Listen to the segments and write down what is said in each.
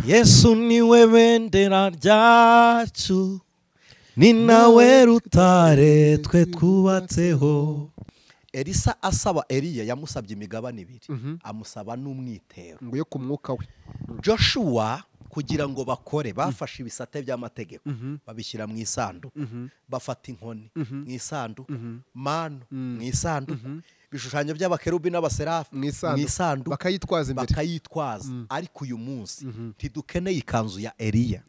Yesu niwe bendera ryacu, ni nawe rutare twe twubatseho. Elisa asaba Eliya yamusabye imigabane ibiri, amusaba n'umwitero ngo yo ku mwuka we. Joshua kugira ngo bakore bafashe ibisate by'amategeko babishyira mu isanduku, bafata inkoni mu isanduku, manu mu isanduku, ibishushanyo by'abakerubi n'abaserafi mu isanduku, bakayitwaza imbere, bakayitwaza. Ariko uyu munsi ntidukeneye ikanzu ya Eliya,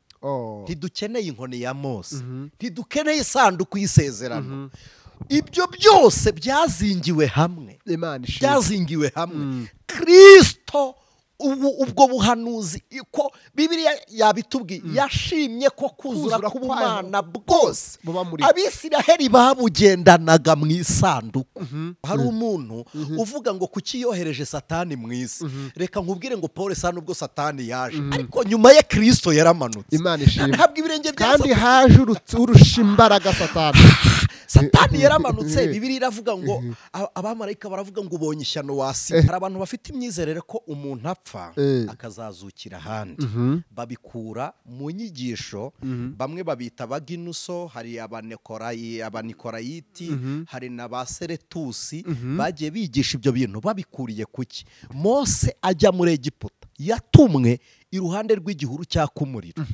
ntidukeneye inkoni ya Mose, ntidukeneye isanduku y'isezerano. Ibyo byose byazingiwe hamwe, byazingiwe hamwe. Kristo ubwo buhanuzi ko Bibiliya yabitubwiye, yashimye ko kuzura k'ubumana bwose Abisiraheli babugendanaga mu isanduku. Hari umuntu uvuga ngo kuki yohereje Satani mu isi? Reka nkubwire ngo Paul sa nubwo Satani yaje, ariko nyuma ye Kristo yaramanutse. Ntabwo ibirenge bya kandi haje urusha imbaraga Satani. Satani yaramanutse. Bibiliya iravuga ngo abamarayika baravuga ngo ubonye ishyano wasi. Hari abantu bafite imyizerere ko umuntu apfa akazazukira ahandi, babikura mu nyigisho. Bamwe babita abaginuso, hari abanikorayiti, hari na ba Seretusi, bagiye bigisha ibyo bintu babikuriye kuki? Mose ajya muri Egiputa yatumwe iruhande rw'igihuru cyaka umuriro.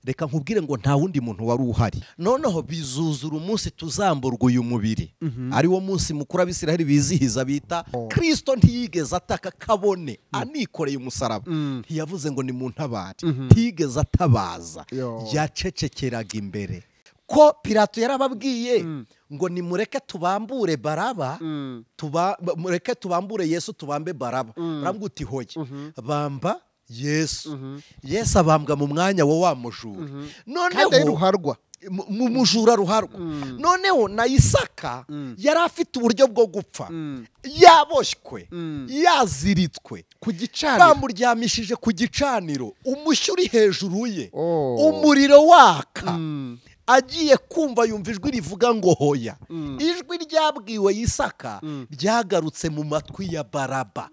Reka nkubwire ngo nta wundi muntu wari uhari. Noneho bizuzura umunsi tuzamburwa uyu mubiri, ari wo munsi mukuru Abisiraheli bizihiza bita Kristo. Ntiyigeze ataka kabone anikoreye umusaraba, ntiyavuze ngo ni mu ntabare, ntiyigeze atabaza, yacecekeraga imbere. Ko Pilato yarababwiye ngo nimureke tubambure Baraba, mureke tubambure Yesu tubambe Baraba. Barambwira uti hoye, bamba Yesu. Yesu abambwa mu mwanya wo wa mujura. Noneho ruharwa, mu mujura ruharwa. Noneho na Isaka yari afite uburyo bwo gupfa, yaboshywe, yaziritswe ku gicaniro, bamuryamishije ku gicaniro, umushyi uri hejuru ye, umuriro waka. Agiye kumva yumva ijwi rivuga ngo hoya. Ijwi ryabwiwe Isaka ryagarutse mu matwi ya Baraba.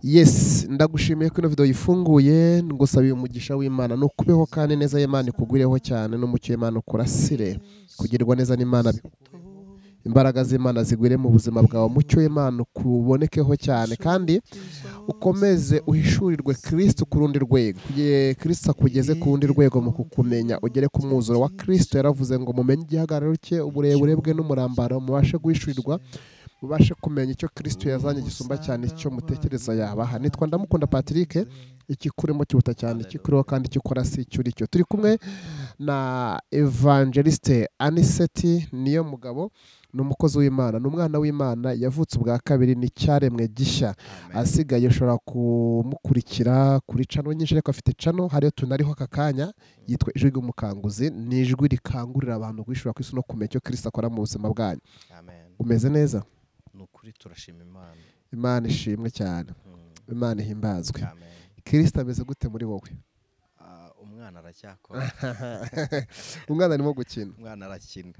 Yes, ndagushimiye ko ino video yifunguye, ngusabiye umugisha w'Imana no kubeho kandi neza y'Imana ikugwireho cyane, no mucyo Imana ukurasire, kugirirwa neza n'Imana, imbaraga z'Imana zigwire mu buzima bwawe, mucyo Imana kubonekeho cyane, kandi ukomeze uhishurirwe Kristo ku rundi rwego. Kristo akugeze ku rundi rwego mu kukumenya, ugere ku mwuzuro wa Kristo. Yaravuze ngo mumenye igihagararo cye, uburebure bwe n'umurambaro, mubashe guhishurirwa, mubashe kumenya icyo Kristo yazanye gisumba cyane icyo mutekereza yabaha. Nitwa Ndamukunda Patrick, ikikurimo kibuta cyane ikikuriho kandi cyukora si icyo uricyo. Turi kumwe na Evangeliste Aniseti niyo mugabo, ni umukozi w'Imana, ni umwana w'Imana, yavutse ubwa kabiri, ni cyaremwe gishya. Asigaye ushobora kumukurikira kuri channel nyinshi, ariko afite channel hariyo tunariho aka kanya yitwa Ijwi ry'Umukanguzi. Ni ijwi rikangurira abantu kwishura ku isi no kumenya icyo Kristo akora mu buzima bwanyu. Umeze neza? Nukuri turashima Imana. Imana ishimwe cyane. Imana ihimbazwe. Kristo ameze gute muri wowe? Umwana aracyakora. Umwana arimo gukina. Umwana arakina.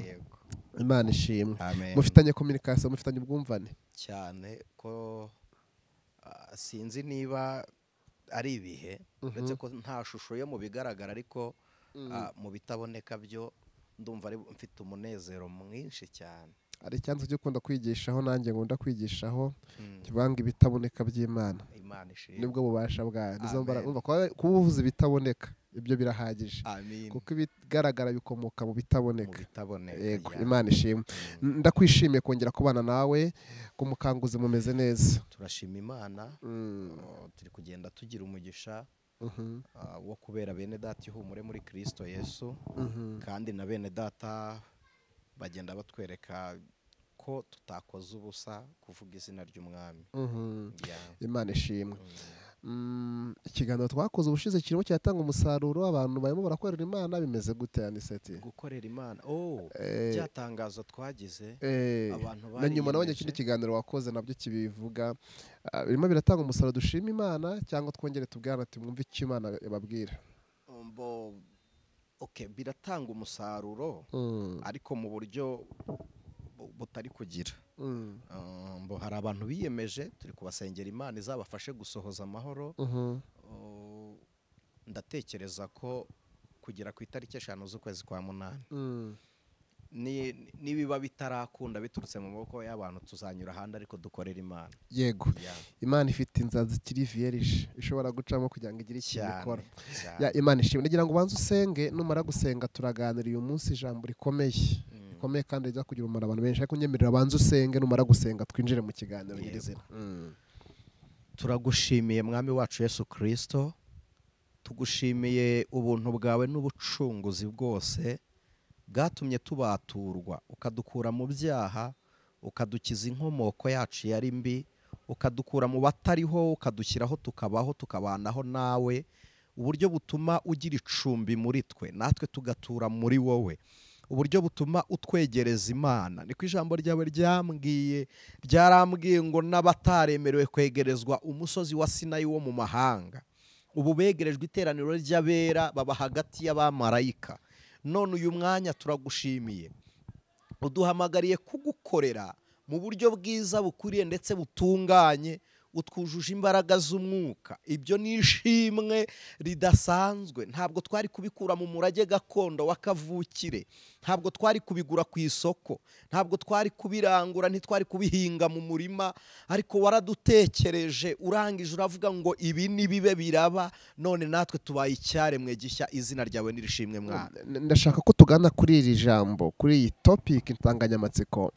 Yego. Imana ishimwe. Mufitanye communication, mufitanye ubwumvane cyane ko sinzi niba ari ibihe, uretse ko nta shusho yo mu bigaragara, ariko mu bitaboneka byo ndumva ari mfite umunezero mwinshi cyane. Ari cyanzu cyo kunda kwigishaho, nanjye ngunda kwigishaho kivanga ibitaboneka by'Imana. Nibwo bubasha bwayo. Nizo mbaraga umva kubuvuza ibitaboneka, ibyo birahagije, kuko ibigaragara bikomoka mu bitaboneka. Yego, Imana ishimwe. Ndakwishimiye kongera kubana nawe ku mukanguzi, mumeze neza. Turashima Imana, turi kugenda tugira umugisha wo kubera bene data ihumure muri Kristo Yesu, kandi na bene data bagenda batwereka ko tutakoze ubusa kuvuga izina ry'Umwami. Imana ishimwe. Ikiganiro twakoze ubushize kirimo cyatanga umusaruro, abantu barimo barakorera Imana. Bimeze gute Aniseti? Gukorera Imana, byatangazo twagize abantu bari na nyuma nabonye ikindi kiganiro wakoze nabyo kibivuga, birimo biratanga umusaruro. Dushima Imana cyangwa twongere tubwirane ati mwumve icyo Imana yababwira? Okay, biratanga umusaruro ariko mu buryo butari kugira. Mbo hari abantu biyemeje, turi kubasengera Imana izabafashe gusohoza amahoro. Ndatekereza ko kugera ku itariki 5 z'ukwezi kwa 8 nibiba bitarakunda biturutse mu maboko y'abantu tuzanyura ahandi, ariko dukorera Imana. Yego. Imana ifite inzira zikiri vierge ishobora gucamo kugira ngo igire ikintu ikora. Ya Imana ishimwe. Ndagira ngo ubanze usenge, numara gusenga turaganira uyu munsi ijambo rikomeye. Rikomeye kandi riza kugira umumaro abantu benshi, ariko nyemerera abanze usenge, numara gusenga twinjire mu kiganiro nyirizina. Turagushimiye Mwami wacu Yesu Kristo, tugushimiye ubuntu bwawe n'ubucunguzi bwose bwatumye tubaturwa, ukadukura mu byaha, ukadukiza inkomoko yacu yari mbi, ukadukura mu batariho, ukadushyiraho tukabaho, tukabanaho nawe, uburyo butuma ugira icumbi muri twe natwe tugatura muri wowe, uburyo butuma utwegereza Imana. Niko ijambo ryawe ryambwiye, ryarambwiye ngo n'abataremerewe kwegerezwa umusozi wa Sinayi wo mu mahanga, ubu begerejwe iteraniro ry'abera baba hagati y'abamarayika. None uyu mwanya turagushimiye, uduhamagariye kugukorera mu buryo bwiza bukwiriye ndetse butunganye, utwujuje imbaraga z'umwuka. Ibyo ni ishimwe ridasanzwe, ntabwo twari kubikura mu murage gakondo wa kavukire, ntabwo twari kubigura ku isoko, ntabwo twari kubirangura, ntitwari kubihinga mu murima, ariko waradutekereje urangije uravuga ngo ibi ni bibe biraba. None natwe tubaye icyaremwe gishya, izina ryawe nirishimwe Mwana. Ndashaka ko tugana kuri iri jambo, kuri iyi topic insanganyamatsiko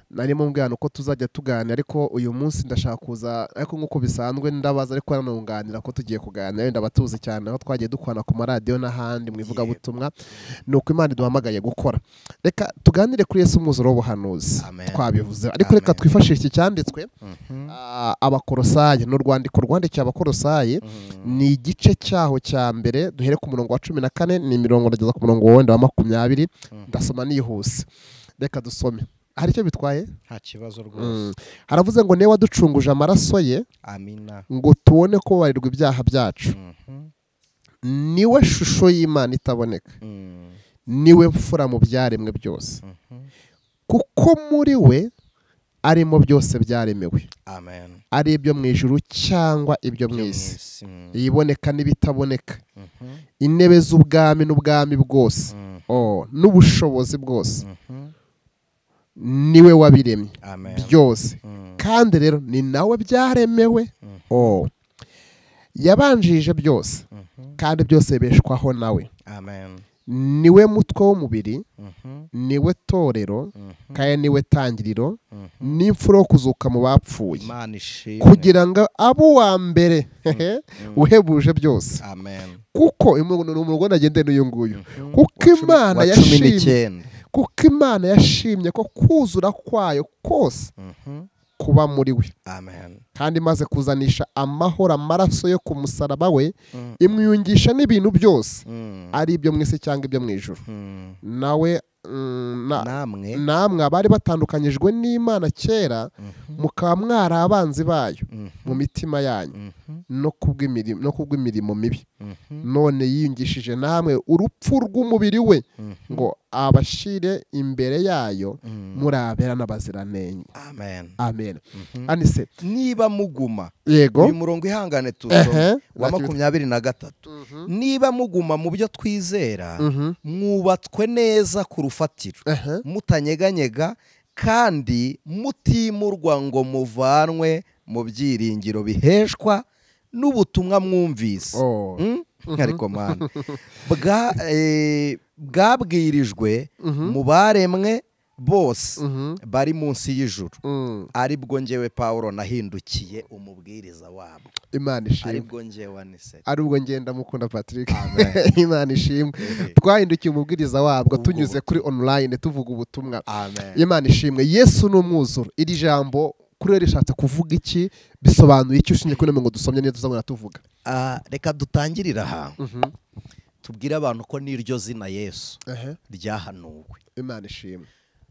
narimo mbwira uko tuzajya tuganira, ariko uyu munsi ndashaka kuza, ariko nkuko bisanzwe ndabaza ariko nanunganira ko tugiye kuganira, wenda abatuzi cyane aho twagiye dukwana ku maradiyo n'ahandi mu ivugabutumwa, nuko Imana iduhamagaye gukora. Reka tuganire kuri Yesu umwuzuro w'ubuhanuzi twabivuze, ariko reka twifashishe iki cyanditswe Abakorosayi, n'urwandiko rwandikiye Abakorosayi, ni igice cyaho cya mbere, duhere ku murongo wa 14 ni mirongo ndageza ku murongo wenda wa 20, ndasoma nihuse. Reka dusome. Hari icyo bitwaye? Nta kibazo rwose. Haravuze ngo niwe waducunguje amaraso ye, amina, ngo tubone ko barirwa ibyaha byacu. Niwe shusho y'Imana itaboneka, niwe mfura mu byaremwe byose, kuko muri we arimo byose byaremewe. Amen. Ari ibyo mu ijuru cyangwa ibyo mu isi, iboneka n'ibitaboneka, intebe z'ubwami n'ubwami bwose, n'ubushobozi bwose, niwe wabiremye byose, kandi rero ni nawe byaremewe. Yabanjije byose, kandi byose beshwaho nawe. Amen. Niwe mutwe w'umubiri, niwe torero, kandi niwe tangiriro, n'imfura yo kuzuka mu bapfuye, kugira ngo abo wa mbere uhebuje byose. Amen. Kuko umurongo nagendeye n'uyu nguyu, kuko Imana yashimye, kuko Imana yashimye ko kuzura kwayo kose kuba muri we. Amen. Kandi imaze kuzanisha amahoro amaraso yo ku musaraba we, imwiyungisha n'ibintu byose, ari ibyo mu isi cyangwa ibyo mu ijuru. Nawe namwe abari batandukanyijwe n'Imana kera, mukaba mwari abanzi bayo mu mitima yanyu no kubw'imirimo mibi, none yiyungishije namwe urupfu rw'umubiri we, ngo abashire imbere yayo murabera n'abaziranenge. Amen. Amen. Anise, niba muguma, yego, uyu murongo ihangane tusome wa 23, niba muguma mu byo twizera, mwubatswe neza ku rufatiro, mutanyeganyega kandi mutimurwa ngo muvanwe mu byiringiro biheshwa n'ubutumwa mwumvise. Ariko Mana, bwabwirijwe mu baremwe bose bari munsi y'ijuru, aribwo njyewe Paulo nahindukiye umubwiriza wabo. Imana ishimwe. Aribwo njyewe Anise, aribwo ngenda mukunda Patrick. Imana ishimwe. Twahindukiye umubwiriza wabwo tunyuze kuri online tuvuga ubutumwa. Imana ishimwe. Yesu ni umwuzuro. Iri jambo kuri rishatse kuvuga iki? Bisobanuye iki ushingiye kuri ngo dusomye neza tuzabona tuvuga? Reka dutangirira aha. Tubwire abantu ko n'iryo zina Yesu ryahanuwe. Imana ishimwe.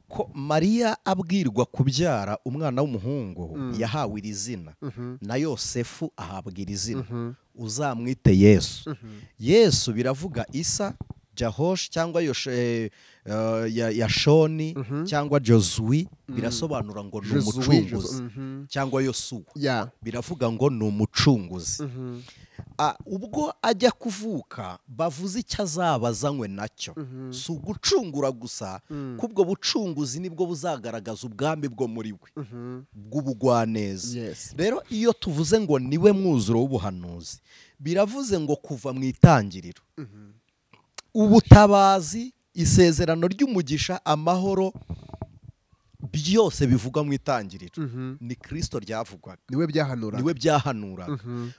Ko Mariya abwirwa kubyara umwana w'umuhungu yahawe iri zina, na Yosefu ahabwa iri zina, uzamwite Yesu. Yesu biravuga Isa Jahosh cyangwa Yashoni cyangwa Josui birasobanura ngo ni umucunguzi, cyangwa Yosuwa biravuga ngo ni umucunguzi. Ubwo ajya kuvuka bavuze icyo azaba azanywe nacyo, si ugucungura gusa, kubwo bucunguzi nibwo buzagaragaza ubwami bwo muri we bw'ubugwaneza. Rero iyo tuvuze ngo niwe mwuzuro w'ubuhanuzi, biravuze ngo kuva mu itangiriro ubutabazi, isezerano ry'umugisha, amahoro, byose bivugwa mu itangiriro ni Kristo ryavugwaga, niwe byahanuraga.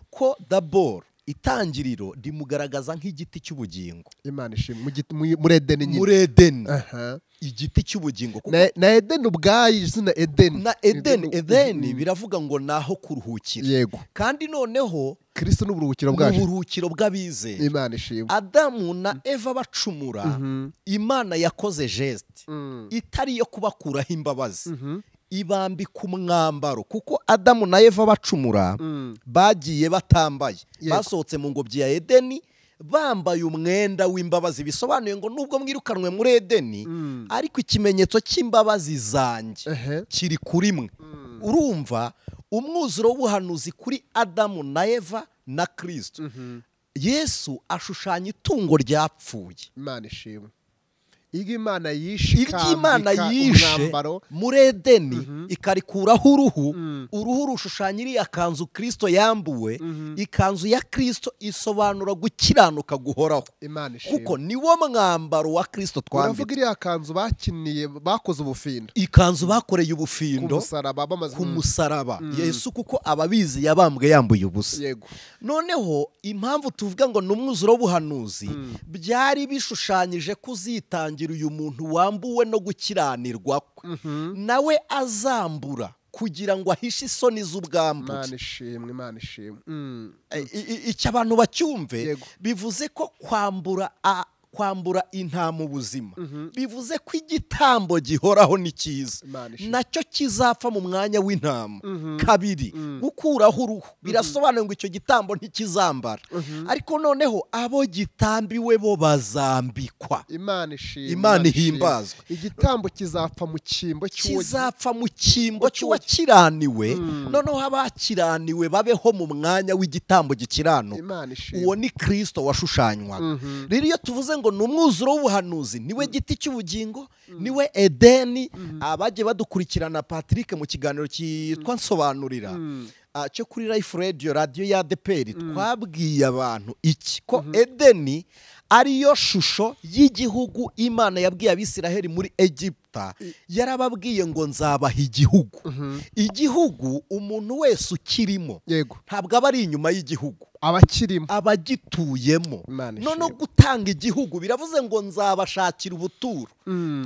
Ko dabor itangiriro rimugaragaza nk'igiti cy'ubugingo. Imana ishimwe muri Edeni nyine, muri Edeni igiti cy'ubugingo. Na Edeni ubwayo izina Edeni, na Edeni Edeni biravuga ngo naho kuruhukira. Yego. Kandi noneho Kristo n'uburuhukiro bwacu, n'uburuhukiro bw'abizera. Imana ishimwe. Adamu na Eva bacumura, Imana yakoze geste itari yo kubakuraho imbabazi, ibambika umwambaro, kuko Adamu na Eva bacumura bagiye batambaye, basohotse mu ngobyi ya Edeni bambaye umwenda w'imbabazi. Bisobanuye ngo nubwo mwirukanwe muri Edeni, ariko ikimenyetso cy'imbabazi zanjye kiri kuri mwe. Urumva umwuzuro w'ubuhanuzi kuri Adamu na Eva na Kristo. Yesu ashushanya itungo ryapfuye. Imana ishimwe. Imana yishe muri Edeni ikarikuraho uruhu, uruhu rushushanya iriya kanzu Kristo yambuwe. Ikanzu ya Kristo isobanura gukiranuka guhoraho, kuko niwo mwambaro wa Kristo twambitse. Uravuga iriya kanzu bakiniye, bakoze ubufindo, ikanzu bakoreye ubufindo ku musaraba Yesu, kuko ababizi yabambwe yambuye ubusa. Noneho impamvu tuvuga ngo ni umwuzuro w'ubuhanuzi, byari bishushanyije kuzitangira uyu muntu wambuwe no gukiranirwa kwe, nawe azambura kugira ngo ahishe isoni z'ubwambure. Imana ishimwe, Imana ishimwe. Icyo abantu bacyumve, bivuze ko kwambura intama ubuzima, bivuze ko igitambo gihoraho ni cyiza, nacyo kizapfa mu mwanya w'intama. Kabiri, gukuraho uruhu birasobanuye ngo icyo gitambo ntikizambara, ariko noneho abo gitambiwe bo bazambikwa. Imana ishimwe, Imana ihimbazwe. Igitambo kizapfa mu cyimbo cy'uwo, kizapfa mu cyimbo cy'uwakiraniwe, noneho abakiraniwe babeho mu mwanya w'igitambo gikiranuka. Uwo ni Kristo washushanywaga. Rero iyo tuvuze ngo ni umwuzuro w'ubuhanuzi, niwe giti cy'ubugingo, niwe Edeni. Abagiye badukurikirana Patrick mu kiganiro cyitwa Nsobanurira cyo kuri Life Radio, radio ya ADPR, twabwiye abantu iki ko Edeni ariyo shusho y'igihugu Imana yabwiye Abisiraheli muri Egiputa. Yarababwiye ngo nzabaha igihugu. Igihugu umuntu wese ukirimo ntabwo aba ari inyuma y'igihugu, abakirimo, abagituyemo. None gutanga igihugu biravuze ngo nzabashakira ubuturo.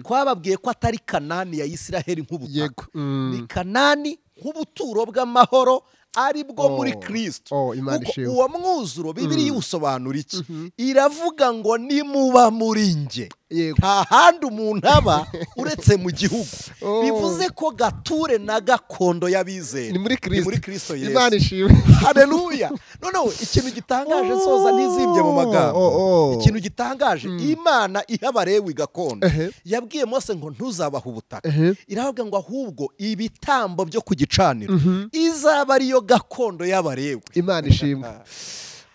Twababwiye ko atari Kanani ya Isiraheli nk'ubutaka, ni Kanani nk'ubuturo bw'amahoro ari bwo muri Kristo. Uwo mwuzuro Bibiliya iwusobanura iki? Iravuga ngo nimuba muri nge, nta handi umuntu aba uretse mu gihugu. Bivuze ko gature na gakondo y'abizera ni muri Kristo Yesu. Haleluya. Noneho ikintu gitangaje, soza ntizimbye mu magambo, ikintu gitangaje, Imana iha Abalewi gakondo yabwiye Mose ngo ntuzabahe ubutaka, iravuga ngo ahubwo ibitambo byo ku gicaniro izaba ariyo gakondo y'Abalewi. Imana ishimwe.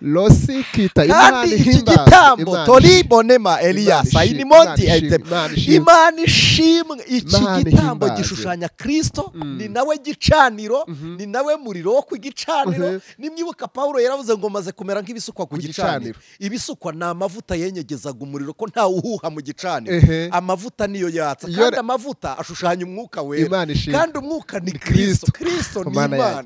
Losi kita kandi iki gitambo toribonema Elias ayinimonti Imana ishimwe. Iki gitambo gishushanya Kristo, ni nawe gicaniro, ni nawe muriro wo ku gicaniro. Nimwibuka Paulo yaravuze ngo maze kumera nk'ibisukwa ku gicaniro. Ibisukwa ni amavuta yenyegezaga umuriro, ko nta uhuha mu gicaniro. Amavuta niyo yatsa, kandi amavuta ashushanya umwuka wera, kandi umwuka ni Kristo. Kristo ni Imana.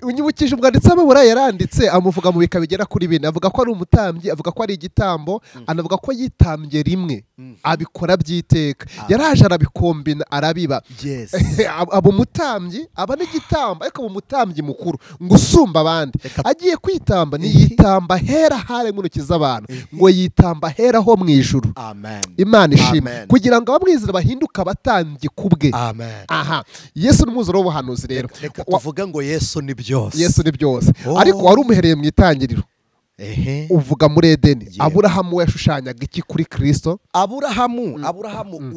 Unyibukije umwanditsi w'Abaheburayo yaranditse amuvuga mu bika bigera kuri bine, avuga ko ari umutambyi, avuga ko ari igitambo, anavuga ko yitambye rimwe abikora byiteka. Yaraje arabikombina arabiba. Aba umutambyi, aba n'igitambo, ariko aba umutambyi mukuru ngo usumba abandi. Agiye kwitamba niyitamba hera hare mu ntoki z'abantu, ngo yitamba hera ho mu ijuru. Imana ishimwe, kugira ngo abamwizera bahinduka abatambyi kubwe. Aha Yesu ni umwuzuro w'ubuhanuzi. Rero reka tuvuge ngo Yesu ni byose. Yesu ni byose. Ariko wari umuhereye mu itangiriro. Uvuga muri Edeni. Aburahamu yashushanyaga iki kuri Kristo? Aburahamu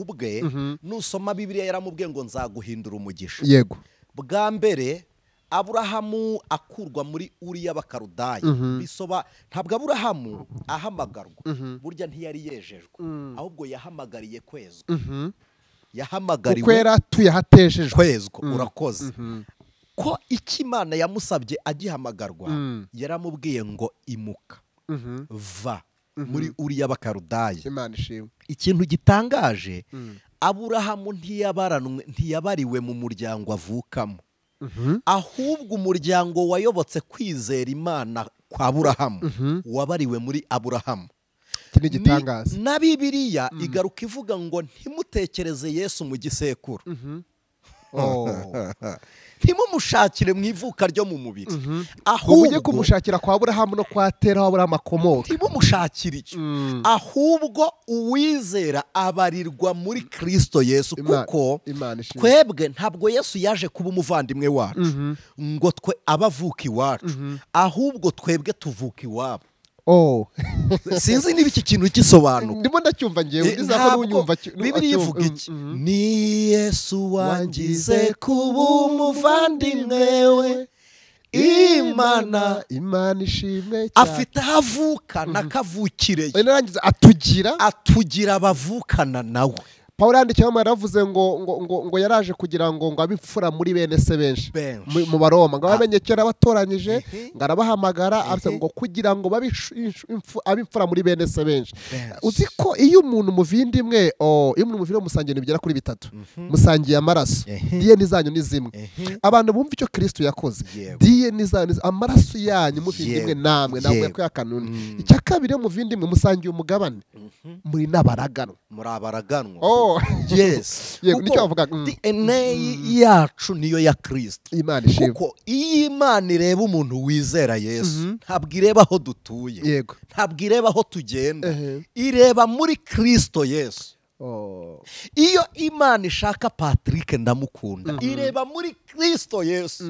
ubwe nusoma Bibiliya yaramubwiye ngo nzaguhindura umugisha. Yego. Bwa mbere Aburahamu akurwa muri Uriya Bakarudaya. Bisoba ntabwo Aburahamu ahamagarwa. Burya ntiyari yejejwe. Ahubwo yahamagariye kwezwa. Yahamagariwe kwera tuyahatejejwe. Kwezwa urakoze. Ko iki Imana yamusabye agihamagarwa yaramubwiye ngo imuka. Va muri Uriya Bakarudaya. Imana ishimwe. Ikintu gitangaje Aburahamu ntiyabariwe mu muryango avukamo. Ahubwo umuryango wayobotse kwizera Imana kwa Aburahamu wabariwe muri Aburahamu. Iki gitangaza. Na Bibiliya igaruka ivuga ngo ntimutekereze Yesu mu gisekuru. Ntimumushakire mu ivuka ryo mu mubiri. Ahubwo ujye kumushakira kwa Aburahamu no kwa Tera aho Aburahamu akomoka. Ntimumushakire icyo. Ahubwo uwizera abarirwa muri Kristo Yesu, kuko twebwe ntabwo Yesu yaje kuba umuvandimwe wacu ngo twe abavuka iwacu, ahubwo twebwe tuvuka iwabo. Sinzi niba iki kintu gisobanuka. Ndimo ndacyumva ngewe ndizako n'unyumva. Bibiliya ivuga iki? Ni Yesu wangize kuba umuvandimwe we. Imana ishimwe cyane. Afite aho avuka n'akavukire ye. Narangiza atugira abavukana nawe. Pawulo yandikiye yaravuze ngo ngo ngo yaraje kugira ngo ngo abipfura muri bene se benshi mu Baroma, ngo abamenye kera abatoranyije, ngo arabahamagara ngo kugira ngo babe abipfura muri bene se benshi. Uzi ko iyo umuntu muvindimwe, iyo umuntu muvindimwe musangiye bigera kuri bitatu, musangiye amaraso, DNA zanyu ni zimwe. Abantu bumva icyo Kristo yakoze, DNA zanyu, amaraso yanyu muvindimwe namwe ntabwo yakanuni. Icya kabiri muvindimwe musangiye umugabane, muri n'abaraganwa. Muri abaraganwa. Yes. DNA yacu niyo ya Kristo. Kuko iyo Imana ireba umuntu wizera Yesu, ntabwo ireba aho dutuye, ntabwo ireba aho tugenda, ireba muri Kristo Yesu. Iyo Imana ishaka Patrick ndamukunda, ireba muri Kristo Yesu.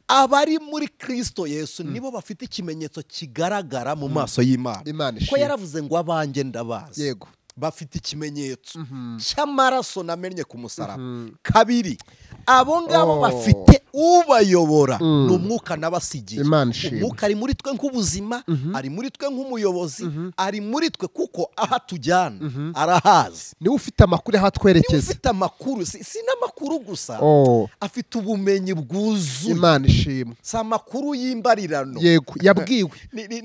Abari muri Kristo Yesu nibo bafite ikimenyetso kigaragara mu maso y'Imana. Ko yaravuze ngo abanjye ndabazi. Yego. Bafite ikimenyetso cy'amaraso namennye ku musaraba. Kabiri, abo ngabo bafite ubayobora ni umwuka nabasigiye. Umwuka ari muri twe nk'ubuzima, ari muri twe nk'umuyobozi, ari muri twe kuko aha tujyana arahazi. Niwe ufite amakuru aho atwerekeza. Niwe ufite amakuru, si n'amakuru gusa, afite ubumenyi bwuzuye. Imana ishimwe. Si amakuru y'imbarirano. Yego, yabwiwe.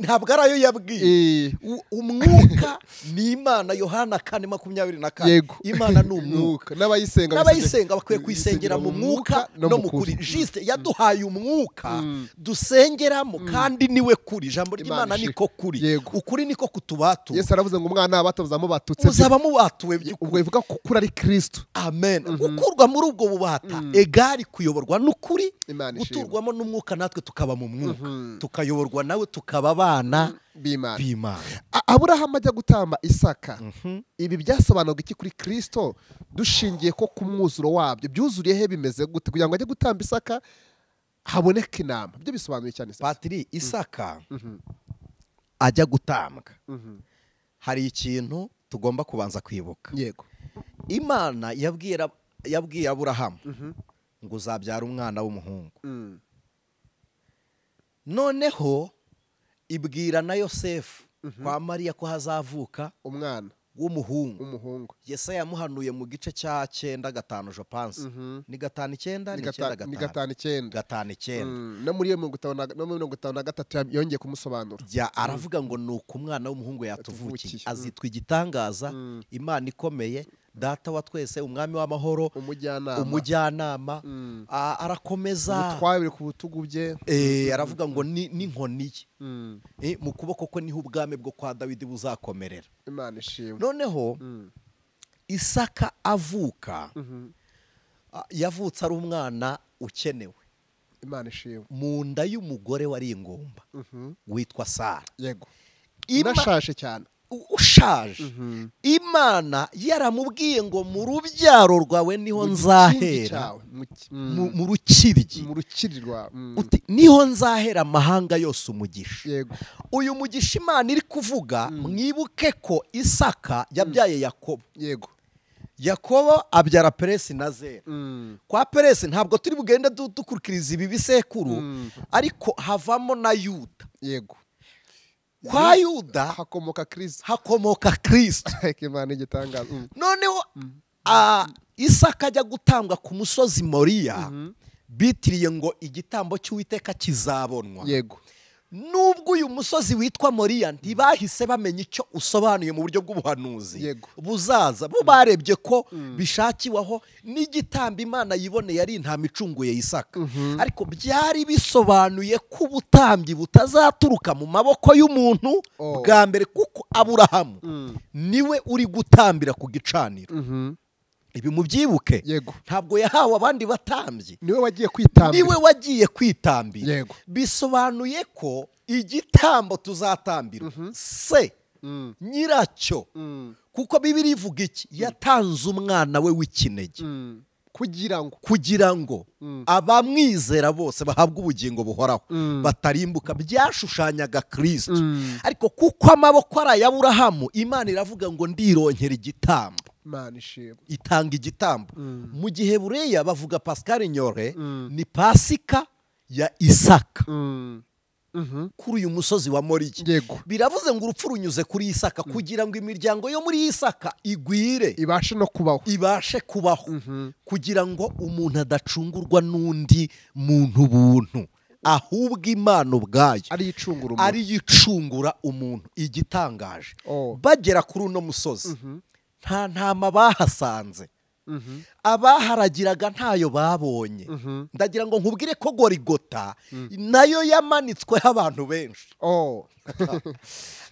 Ntabwo ari ayo yabwiwe. Umwuka ni Imana. Yohana 4:24. Imana ni umwuka. N'abayisenga bakwiye kuyisengera mu mwuka no mu kuri. Juste yaduhaye umwuka dusengeramo kandi niwe kuri. Ijambo ry'Imana niko kuri. Ukuri niko kutubatu. Yesu aravuze ngo umwana abatoza mubatutse. Uzaba mubatuwe. Ubwo bivuga ko kuri ari Kristo. Amen. Gukurwa muri ubwo bubata egari kuyoborwa n'ukuri, guturwamo n'umwuka, natwe tukaba mu mwuka, tukayoborwa nawe, tukaba abana b'Imana. Aburahamu ajya gutamba Isaka. Ibi byasobanuraga iki kuri Kristo dushingiye ko ku mwuzuro wabyo byuzuriye he bimeze gute kugira ngo ajye gutamba Isaka haboneke inama? Byo bisobanuye cyane. Patri, Isaka ajya gutambwa, hari ikintu tugomba kubanza kwibuka. Yego. Imana yabwiye Aburahamu ngo uzabyara umwana w'umuhungu. Noneho ibwira na Yosefu kwa Mariya ko hazavuka umwana w'umuhungu. Yesaya yamuhanuye mu gice cya 9:5 je pense. Ni 5:9 ni 9:5. Ni 5:9. 5:9. No muri 53 yongeye kumusobanura. Ya aravuga ngo nuko umwana w'umuhungu yatuvukiye, azitwa igitangaza, Imana ikomeye, Data wa twese, umwami w'amahoro, umujyanama. Arakomeza ubutware ku butugu bye. Aravuga ngo ni n'inkoni ye, mu kuboko kwe niho ubwami bwo kwa Dawidi buzakomerera. Imana ishimwe. Noneho Isaka avuka, yavutse ari umwana ukenewe. Imana ishimwe. Mu nda y'umugore wari ingumba witwa Sara. Yego. Inashashe cyane. Ushaje. Imana yaramubwiye ngo mu rubyaro rwawe niho nzahera, mu rukiryi, mu rukiri rwa uti niho nzahera amahanga yose umugisha. Yego. Uyu mugisha Imana iri kuvuga, mwibuke ko Isaka yabyaye Yakobo. Yego. Yakobo abyara Peresi na Zera. Kwa Peresi ntabwo turi bugende dukurikiriza ibi bisekuru, ariko havamo na Yuda. Yego. Kwa Yuda hakomoka Kristo. Hakomoka Kristo. Imana igitangaza. Noneho Isaka ajya gutambwa ku musozi Moriya, bitiriye ngo igitambo cy'Uwiteka kizabonwa. Yego. Nubwo uyu musozi witwa Moriya ntibahise bamenya icyo usobanuye mu buryo bw'ubuhanuzi buzaza, bo barebye ko bishakiwaho n'igitambo Imana yiboneye ari intama icunguye Isaka, ariko byari bisobanuye ko ubutambyi butazaturuka mu maboko y'umuntu bwa mbere, kuko Aburahamu niwe uri gutambira ku gicaniro. Ibi mubyibuke, ntabwo yahawe abandi batambyi, niwe wagiye kwitambira, niwe wagiye kwitambira. Bisobanuye ko igitambo tuzatambira se nyiracyo, kuko Bibiliya ivuga iki? Yatanze umwana we w'ikinege kugira ngo abamwizera bose bahabwe ubugingo buhoraho, batarimbuka. Byashushanyaga Kristo, ariko kuko amaboko ari aya Aburahamu, Imana iravuga ngo ndironkera igitambo. Itanga igitambo. Mu gihe bureya bavuga Pascal Nyore, ni Pasika ya Isaka kuri uyu musozi wa Moriya. Biravuze ngo urupfu runyuze kuri Isaka kugira ngo imiryango yo muri Isaka igwire, ibashe no kubaho, ibashe kubaho, kugira ngo umuntu adacungurwa n'undi muntu buntu, ahubwo Imana ubwayo ari icungura umuntu. Igitangaje, bagera kuri uno musozi nta ntama bahasanze, abaharagiraga ntayo babonye. Ndagira ngo nkubwire ko Gorigota nayo yamanitsweho abantu benshi.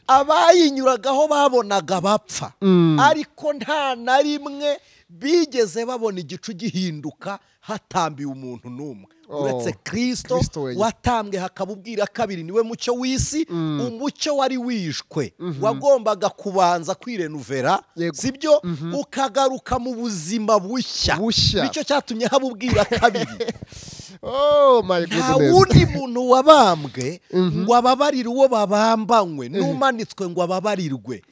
Abayinyuragaho babonaga bapfa, ariko nta na rimwe bigeze babona igicu gihinduka hatambiwe umuntu n'umwe uretse Kristo watambwe hakaba ubwira kabiri, niwe mucyo w'isi. Umucyo wari wishwe wagombaga kubanza kwirenuvera, sibyo, ukagaruka mu buzima bushya. Nicyo cyatumye haba ubwira kabiri. Nta wundi muntu wabambwe ngo ababarire uwo babambanywe, n'umanitswe ngo ababarirwe.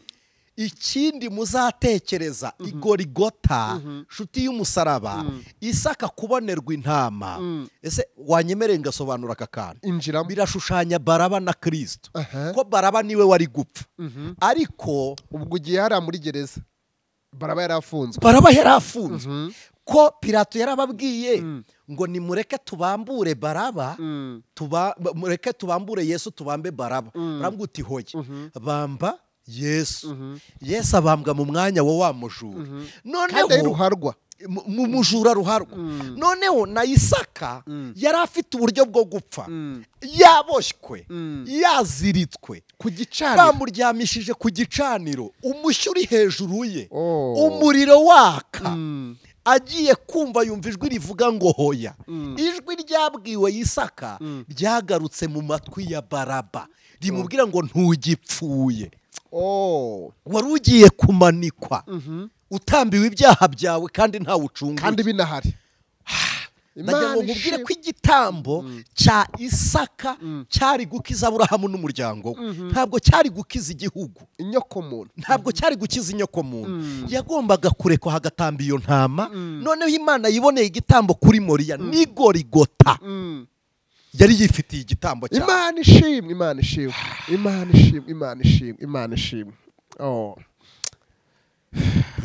Ikindi muzatekereza, Igorigota, nshuti y'umusaraba, Isaka kubonerwa intama. Ese wanyemereye ngasobanura aka kantu? Birashushanya Baraba na Kristo, ko Baraba niwe wari gupfa, ariko ubwo ugiye hariya muri gereza Baraba yarafunzwe, Baraba yarafunzwe, ko Pilato yarababwiye ngo nimureke tubambure Baraba, mureke tubambure Yesu tubambe Baraba. Barambwira uti hoye, bamba Yesu. Yesu abambwa mu mwanya wa mujura. Noneho ruharwa, mu mujura ruharwa. Noneho na Isaka yari afite uburyo bwo gupfa, yaboshywe, yaziritswe ku gicaniro, bamuryamishije ku gicaniro, umushyo uri hejuru ye, umuriro waka. Agiye kumva yumva ijwi rivuga ngo hoya. Ijwi ryabwiwe Isaka ryagarutse mu matwi ya Baraba, rimubwira ngo ntugipfuye, wari ugiye kumanikwa, utambiwe ibyaha byawe kandi ntawe ucunguye, kandi binahari. Ndagira ngo nkubwire ko igitambo cya Isaka cyari gukiza Aburahamu n'umuryango we, ntabwo cyari gukiza igihugu, inyokomuntu, ntabwo cyari gukiza inyokomuntu. Yagombaga kurekwa hagatamba iyo ntama. Noneho Imana yiboneye igitambo kuri Moriya ni Gorigota, yari yifitiye igitambo cyayo. Imana ishimwe, Imana ishimwe, Imana ishimwe, Imana ishimwe, Imana ishimwe.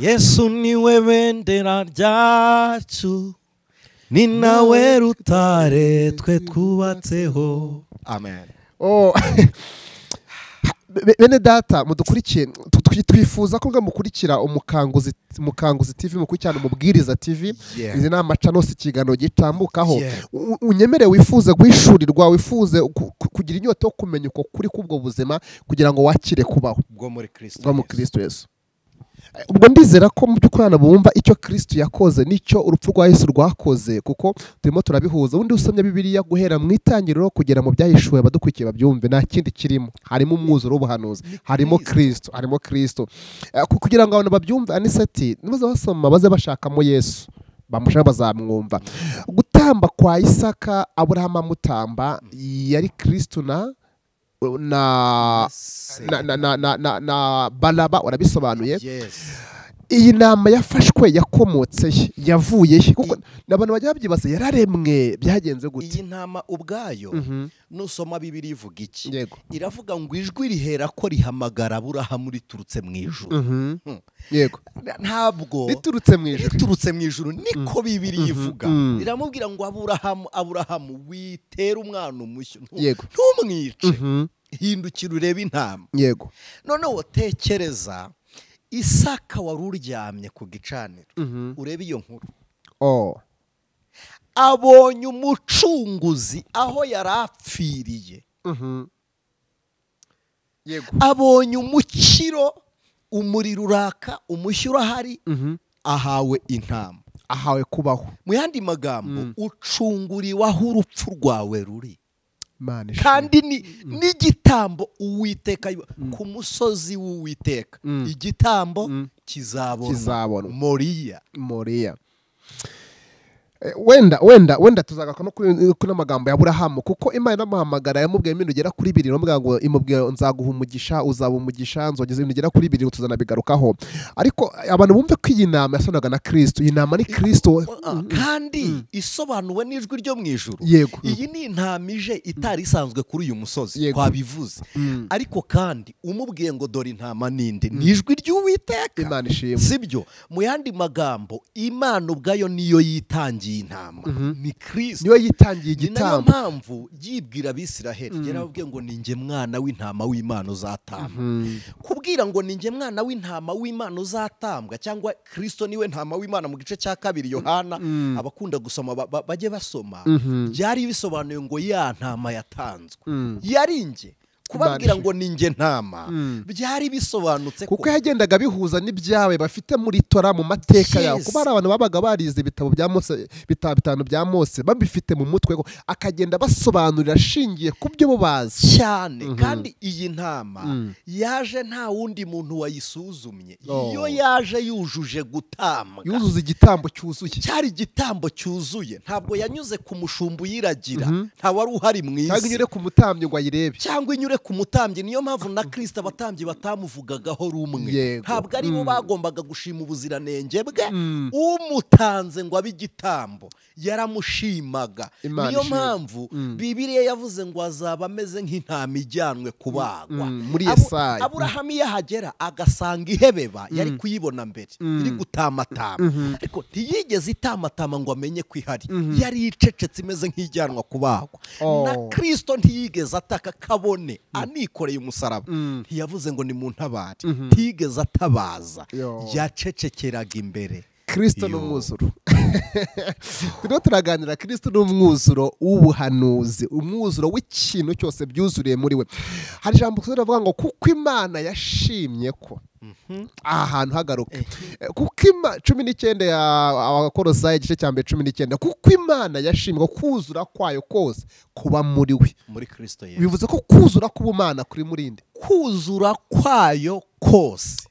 Yesu niwe bendera ryacu, ni nawe rutare twe twubatseho. Amen. Bene data mudukurikiye, twifuza ko mukurikira Umukanguzi TV, mukurikirana Umubwiriza TV. Izi ni amacanose ikiganiro gitambukaho. Unyemere wifuze guhishurirwa, wifuze kugira inyota yo kumenya uko kuri kubwo buzima, kugira ngo wakire kubaho bwo muri Kristo Yesu. Ubwo ndizera ko mu by'ukuri abantu bumva icyo Kristo yakoze n'icyo urupfu rwa Yesu rwakoze, kuko turimo turabihuza. Ubundi usomye Bibiliya guhera mu itangiriro kugera mu byahishuwe, abadukurikiye babyumve, nta kindi kirimo, harimo umwuzuro w'ubuhanuzi, harimo Kristo, harimo Kristo. Kugira ngo abantu babyumve, Aniseti nibaza basoma baze bashakamo Yesu, bamushaka bazamwumva. Gutamba kwa Isaka, Aburahamu amutamba, yari Kristo na na na na na na na Baraba, warabisobanuye. Iyi nama yafashwe yakomotse yavuye he? Kuko n'abantu bajya babyibaza, yararemwe byagenze gute? Iyi ntama ubwayo nusoma Bibiliya ivuga iki? Iravuga ngo ijwi rihera ko rihamagara Aburahamu riturutse mu ijuru. Yego. Ntabwo riturutse mu ijuru. Riturutse mu ijuru niko Bibiliya ivuga. Iramubwira ngo Aburahamu, Aburahamu witera umwana umushyo, ntumwice, hindukira urebe intama. Yego. Noneho tekereza Isaka wari uryamye ku gicaniro, urebe iyo nkuru. Abonye umucunguzi aho yari apfiriye. Yego. Abonye umukiro, umuriro uraka, umushyo urahari, ahawe intama, ahawe kubaho. Mu yandi magambo, ucunguriwe aho urupfu rwawe ruri. Kandi n'igitambo Uwiteka ku musozi w'Uwiteka, igitambo kizabonwa Moriya. Moriya. Wenda wenda wenda tuzagaruka no kuri amagambo ya Aburahamu, kuko Imana iramuhamagara yamubwiye ibintu bigera kuri bibiri, iramubwira ngo imubwiye nzaguha umugisha, uzaba umugisha, nzogeza ibintu bigera kuri bibiri, tuzanabigarukaho. Ariko abantu bumve ko iyi nama yasonaga na Kristo, iyi nama ni Kristo kandi isobanuwe n'ijwi ryo mu ijuru. Iyi ni intama ije itari isanzwe kuri uyu musozi, twabivuze. Ariko kandi umubwiye ngo dore intama ninde, ni ijwi ry'Uwiteka. Imana ishimwe. Sibyo? Mu yandi magambo, Imana ubwayo niyo yitangiye intama, ni Kristo niwe yitangiye igitambo. Niyo mpamvu yibwira Abisiraheli, yarababwiye ngo ni njye mwana w'intama w'Imana uzatambwa. Kubwira ngo ni njye mwana w'intama w'Imana uzatambwa, cyangwa Kristo niwe ntama w'Imana mu gice cya 2 Yohana, abakunda gusoma bajye basoma, byari bisobanuye ngo ya ntama yatanzwe yari njye. Kubabwira ngo ni njye ntama byari bisobanutse, kuko yagendaga bihuza n'ibyawe bafite muri Tora, mu mateka yawe. Kuba ari abantu babaga barize ibitabo bya Mose, bitabo bitanu bya Mose, babifite mu mutwe, akagenda basobanurira ashingiye ku byo bo bazi cyane. Kandi iyi ntama yaje nta wundi muntu wayisuzumye, iyo yaje yujuje gutambwa, yuzuza igitambo cyuzuye, cyari igitambo cyuzuye. Ntabwo yanyuze ku mushumba uyiragira, nta wari uhari mu isi, cyangwa inyure ku mutambyi ngo ayirebe, cyangwa inyure ku mutambyi. Niyo mpamvu na Kristo abatambyi batamuvugagaho rumwe. Ntabwo ari bo bagombaga gushima ubuziranenge bwe, umutanze ngo abe igitambo yaramushimaga. Niyo mpamvu Bibiliya yavuze ngo azaba ameze nk'intama ijyanwe kubagwa. Muri Yesaya, Aburahamu iyo ahagera agasanga ihebeba, yari kuyibona mbere iri gutamatama, ariko ntiyigeze itamatama ngo amenye ko ihari, yari icecetse imeze nk'ijyanwa kubagwa. Na Kristo ntiyigeze ataka kabone anikoreye umusaraba, ntiyavuze ngo ni mu ntabare, ntiyigeze atabaza, yacecekeraga imbere. Kristo ni umwuzuro. Turimo turaganira, Kristo ni umwuzuro w'ubuhanuzi, umwuzuro w'ikintu cyose byuzuriye muri we. Hari ijambo turavuga ngo kuko Imana yashimye ko aha hantu hagaruka, kuko 19 ya Abakolosayi igice cya mbere 19, kuko Imana yashimye ko kuzura kwayo kose kuba muri we, muri Kristo Yesu. Bivuze ko kuzura k'ubumana kuri murinde, kuzura kwayo kose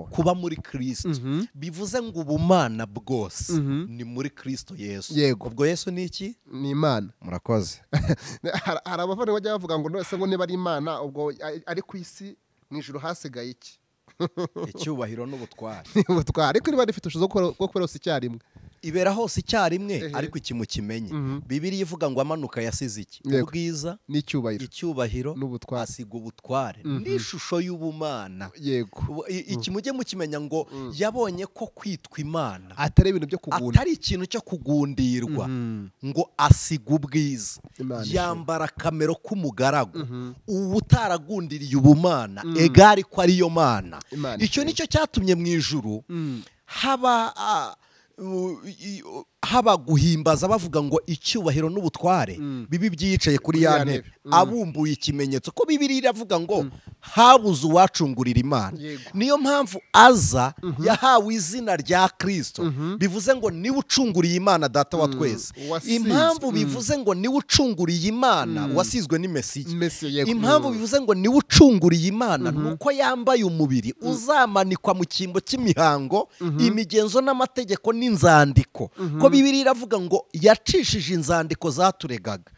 kuba muri Kristo. Bivuze ngo ubumana bwose ni muri Kristo Yesu. Ubwo Yesu ni iki? Ni Imana. Murakoze. Hari abavandimwe bajya bavuga ngo none ngo niba ari Imana ubwo ari ku isi mu ijuru hasigaye iki? Icyubahiro n'ubutware. Ubutware. Ariko niba rifite ubushobozi bwo gukora hose icyarimwe, ibera hose icyarimwe, ariko ikimukimenye. Bibiliya ivuga ngo amanuka yasize iki? Ubwiza n'icyubahiro, icyubahiro n'ubutware, asiga ubutware n'ishusho y'ubumana. Yego. Iki mujye mukimenya ngo yabonye ko kwitwa Imana atari ibintu byo kugunda, atari ikintu cyo kugundirwa, ngo asiga ubwiza, yambara kamero k'umugaragu, ubu utaragundiriye ubumana egari ko ariyo mana. Icyo nicyo cyatumye mu ijuru haba Haba guhimbaza bavuga ngo icyubahiro n'ubutware bibi byiyicaye kuri ya ntebe abumbuye ikimenyetso ko Bibiliya iravuga ngo habuze uwacungurira Imana. Niyo mpamvu aza yahawe izina rya Kristo, bivuze ngo niwe ucunguriye Imana data wa twese. Impamvu bivuze ngo niwe ucunguriye Imana wasizwe ni Mesiya. Impamvu bivuze ngo niwe ucunguriye Imana nuko yambaye umubiri uzamanikwa mu cyimbo cy'imihango, imigenzo n'amategeko n'inzandiko. Ko Bibiliya iravuga ngo yacishije inzandiko zaturegaga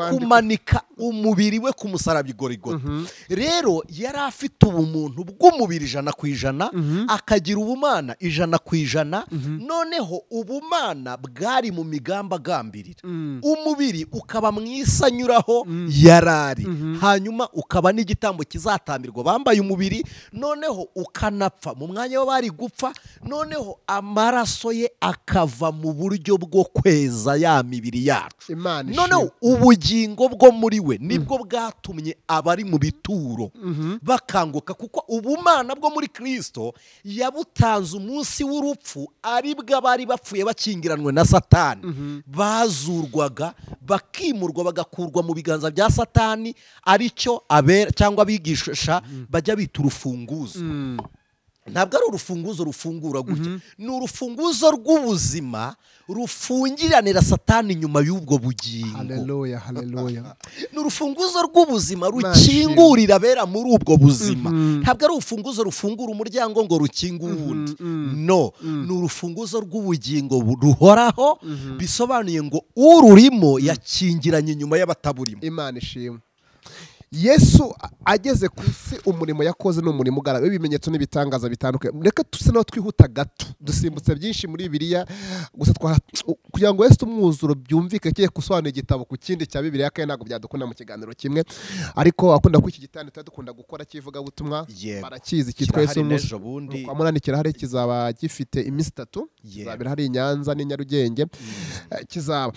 kumanika umubiri we ku musaraba i Golgotha. Rero yari afite ubumuntu bw'umubiri 100%, akagira ubumana 100%. Noneho ubumana bwari mu migambi agambirira, umubiri ukaba mwisanyuraho yarari, hanyuma ukaba n'igitambo kizatambirwa bambaye umubiri, noneho ukanapfa mu mwanya w'abari gupfa, noneho amaraso ye akava mu buryo bwo kweza ya mibiri yacu. Noneho ubugingo bwo muri we nibwo bwatumye abari mu bituro bakanguka, kuko ubumana bwo muri Kristo yabutanze umunsi w'urupfu aribwo abari bapfuye bakingiranwe na Satani bazurwaga bakimurwa bagakurwa mu biganza bya Satani, aricyo abera cyangwa abigisha bajya bita urufunguzo. Ntabwo ari urufunguzo rufungura gutya, ni urufunguzo rw'ubuzima rufungiranira Satani nyuma y'ubwo bugingo. Haleluya, haleluya. Ni urufunguzo rw'ubuzima rukingurira abera muri ubwo buzima. Ntabwo ari urufunguzo rufungura umuryango ngo rukinge uwundi. No, ni urufunguzo rw'ubugingo ruhoraho, bisobanuye ngo ururimo yakingiranye nyuma y'abataburimo. Imana ishimwe. Yesu ageze ku isi umurimo yakoze ni umurimo ugaragara ibimenyetso n'ibitangaza bitandukanye. Reka tuse naho twihuta gato dusimbutse byinshi muri Bibiliya gusa kugira ngo Yesu umwuzuro byumvike kiye gusobanura igitabo ku kindi cya Bibiliya kandi ntabwo byadukunda mu kiganiro kimwe, ariko akunda ko iki gitanda dukunda gukora kivuga butumwa barakizi kitwa Yesu umwuzuro kwa munani kirahari kizaba gifite iminsi 3 kizabira hari i Nyanza n'i Nyarugenge kizaba.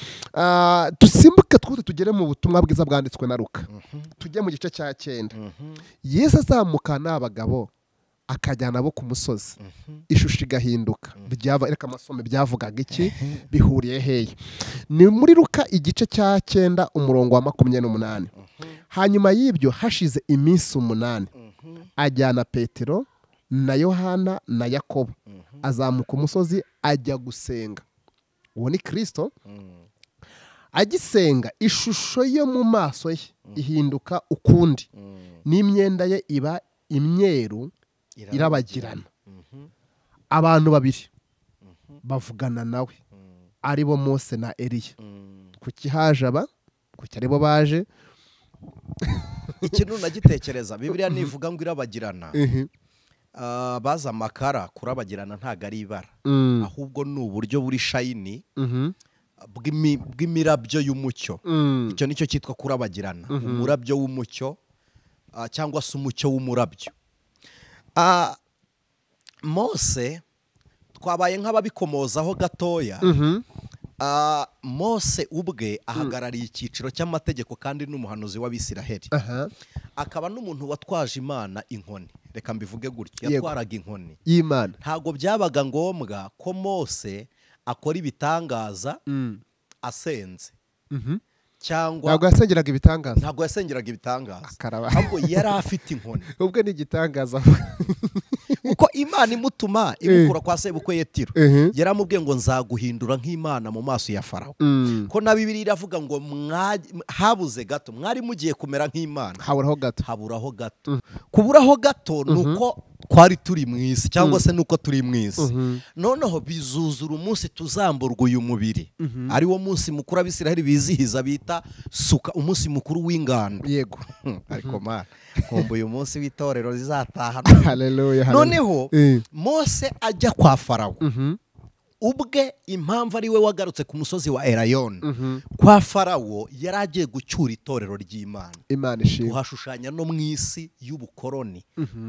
Dusimbuke twute tugere mu butumwa bwiza bwanditswe na Luka. Tujye mu gice cya 9. Yesu azamuka n'abagabo akajyana abo ku musozi, ishusho igahinduka. Byava reka amasome byavugaga iki bihuriye hehe? Ni muri Luka igice cya 9 umurongo wa 28. Hanyuma y'ibyo hashize iminsi 8 ajyana Petero na Yohana na Yakobo azamuka umusozi ajya gusenga. Uwo ni Kristo. Agisenga ishusho yo mu maso ye ihinduka ukundi, n'imyenda ye iba imyeru irabagirana. Abantu babiri bavugana nawe aribo Mose na Eliya. Kuki haje aba? Kuki aribo baje? Ikintu nagitekereza, Bibiliya nivuga ngo irabagirana, baza amakara kurabagirana ntago ari ibara, ahubwo ni uburyo buri shayini bw'imirabyo y'umucyo. Icyo nicyo cyitwa kurabagirana, umurabyo w'umucyo cyangwa se umucyo w'umurabyo. Mose twabaye nk'ababikomozaho gatoya. Mose ubwe ahagarariye icyiciro cy'amategeko kandi n'umuhanuzi w'Abisiraheli, akaba n'umuntu watwaje Imana inkoni. Reka mbivuge gutya, yatwaraga inkoni y'Imana. Ntago byabaga ngombwa ko Mose akora ibitangaza asenze, cyangwa ntabwo yasengeraga ibitangaza, ntabwo yasengeraga ibitangaza, ahubwo yari afite inkoni ubwe ni igitangaza. Uko Imana imutuma imukura kwa sebukwe Yetiro, yaramubwiye ngo nzaguhindura nk'Imana mu maso ya Farawo. Ko na Bibiliya iravuga ngo habuze gato mwari mugiye kumera nk'Imana, haburaho gato, haburaho gato. Kuburaho gato nuko twari turi mu isi cyangwa se nuko turi mu isi. Noneho bizuzura umunsi tuzamburwa uyu mubiri, ari wo munsi mukuru Abisiraheli bizihiza bita suka, umunsi mukuru w'ingando. Yego. Ariko mana nkumbuye uyu munsi w'itorero rizataha. Haleluya. Noneho Mose ajya kwa Farawo ubwe, impamvu ari we wagarutse ku musozi wa Erayoni kwa Farawo, yari agiye gucyura itorero ry'Imana. Imana ishimwe. Tuhashushanya no mu isi y'ubukoroni.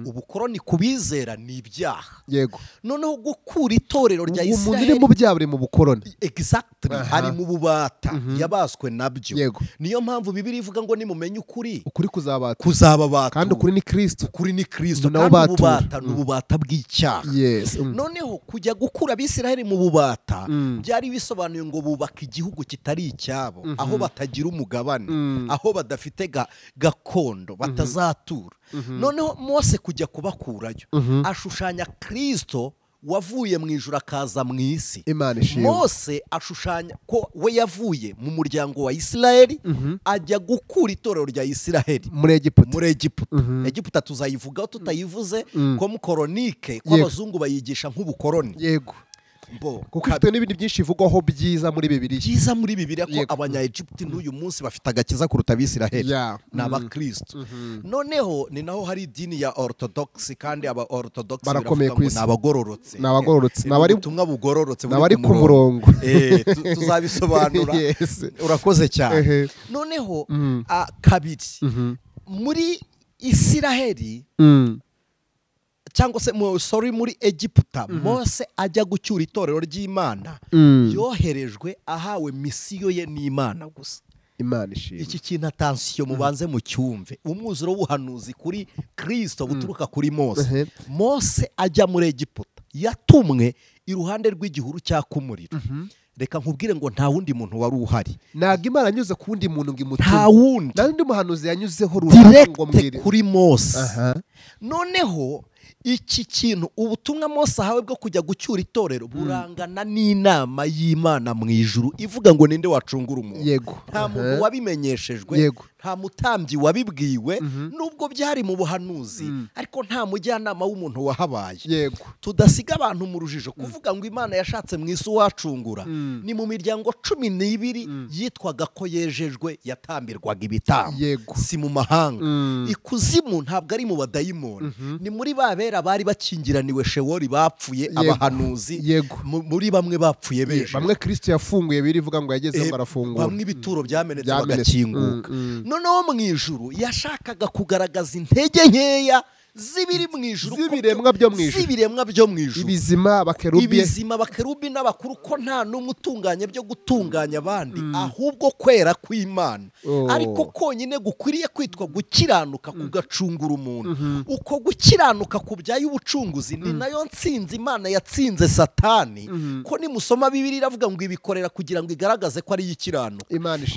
Ubukoroni kubizera ni ibyaha. Yego. Noneho gukura itorero rya Isiraheli, umuntu uri mu byaha ari mu bukoroni. Exactly, ari mu bubata, yabaswe nabyo. Yego. Niyo mpamvu Bibiliya ivuga ngo nimumenye ukuri, ukuri kuzabata, kuzababata. Kandi ukuri ni Kristo, ukuri ni Kristo. Kandi ububata ni ububata bw'icyaha. Yes. Noneho kujya gukura Abisiraheli mu bubata byari bisobanuye ngo bubaka igihugu kitari icyabo, aho batagira umugabane, aho badafite gakondo, batazatura. Noneho Mose kujya kubakurayo ashushanya Kristo wavuye mu ijuru akaza mu isi. Mose ashushanya ko we yavuye mu muryango wa Isiraheli ajya gukura itorero rya Isiraheli muri Egiputa. Muri Egiputa. Egiputa tuzayivugaho tutayivuze ko mu koronike ko abazungu bayigisha nk'ubukoroni. Yego. Kuko ifite n'ibindi byinshi ivugwaho byiza muri Bibiliya. Byiza muri Bibiliya ko abanya-Egiputa n'uyu munsi bafite agakiza kuruta Abisiraheli. Ni abakristo. Noneho ni naho hari idini ya Orthodox, kandi aba Orthodox barakomeye ku isi. Ni abagororotse. Ni abagororotse. Ni abari ubutumwa bugororotse buri ku murongo. Tuzabisobanura. Urakoze cyane. Noneho kabiri muri Isiraheli cyangwa se sorry muri Egiputa, Mose ajya gucyura itorero ry'Imana yoherejwe ahawe misiyo ye n'Imana gusa. Imana ishimwe. Iki kintu attention mubanze mu cyumve. Umwuzuro w'ubuhanuzi kuri Kristo buturuka kuri Mose. Mose ajya muri Egiputa yatumwe iruhande rw'igihuru cyaka umuriro. Reka nkubwire ngo nta wundi muntu wari uhari. Ntabwo Imana yanyuze ku wundi muntu ngo imutume. Nta wundi. Nta wundi muhanuzi yanyuzeho runaka ngo mbwire. Kuri Mose. Noneho iki kintu ubutumwa Mose ahawe bwo kujya gucyura itorero burangana n'inama y'Imana mu ijuru ivuga ngo ninde wacungura umuntu. Yego. Nta muntu wabimenyeshejwe, nta mutambyi wabibwiwe, nubwo byari mu buhanuzi, ariko nta mujyanama w'umuntu wahabaye. Yego. Tudasiga abantu mu rujijo kuvuga ngo Imana yashatse mu isi uwacungura. Ni mu miryango 12 yitwaga ko yejejwe yatambirwaga ibitambo. Yego. Si mu mahanga. Ikuzimu ntabwo ari mu badayimoni. Ni muri babera bari bakingiraniwe Shewoli bapfuye abahanuzi. Muri bamwe bapfuye beje. Bamwe Kristo yafunguye birivuga ngo yageze ngo arafungura. Bamwe ibituro byamenetse bagakinguka. Noneho mu ijuru yashakaga kugaragaza intege nkeya zibiri mu ijuru, zibiremwa byo mu ijuru, zibiremwa byo mu ijuru, ibizima bakerubi, ibizima bakerubi n'abakuru, ko nta n'umwe utunganye byo gutunganya abandi, ahubwo kwera kw'Imana ariko konyine gukwiriye kwitwa gukiranuka kugacungura umuntu. Uko gukiranuka kubyaye ubucunguzi ni nayo ntsinzi Imana yatsinze Satani, ko nimusoma Bibiliya iravuga ngo ibikorera kugira ngo igaragaze ko ari ikiranuka.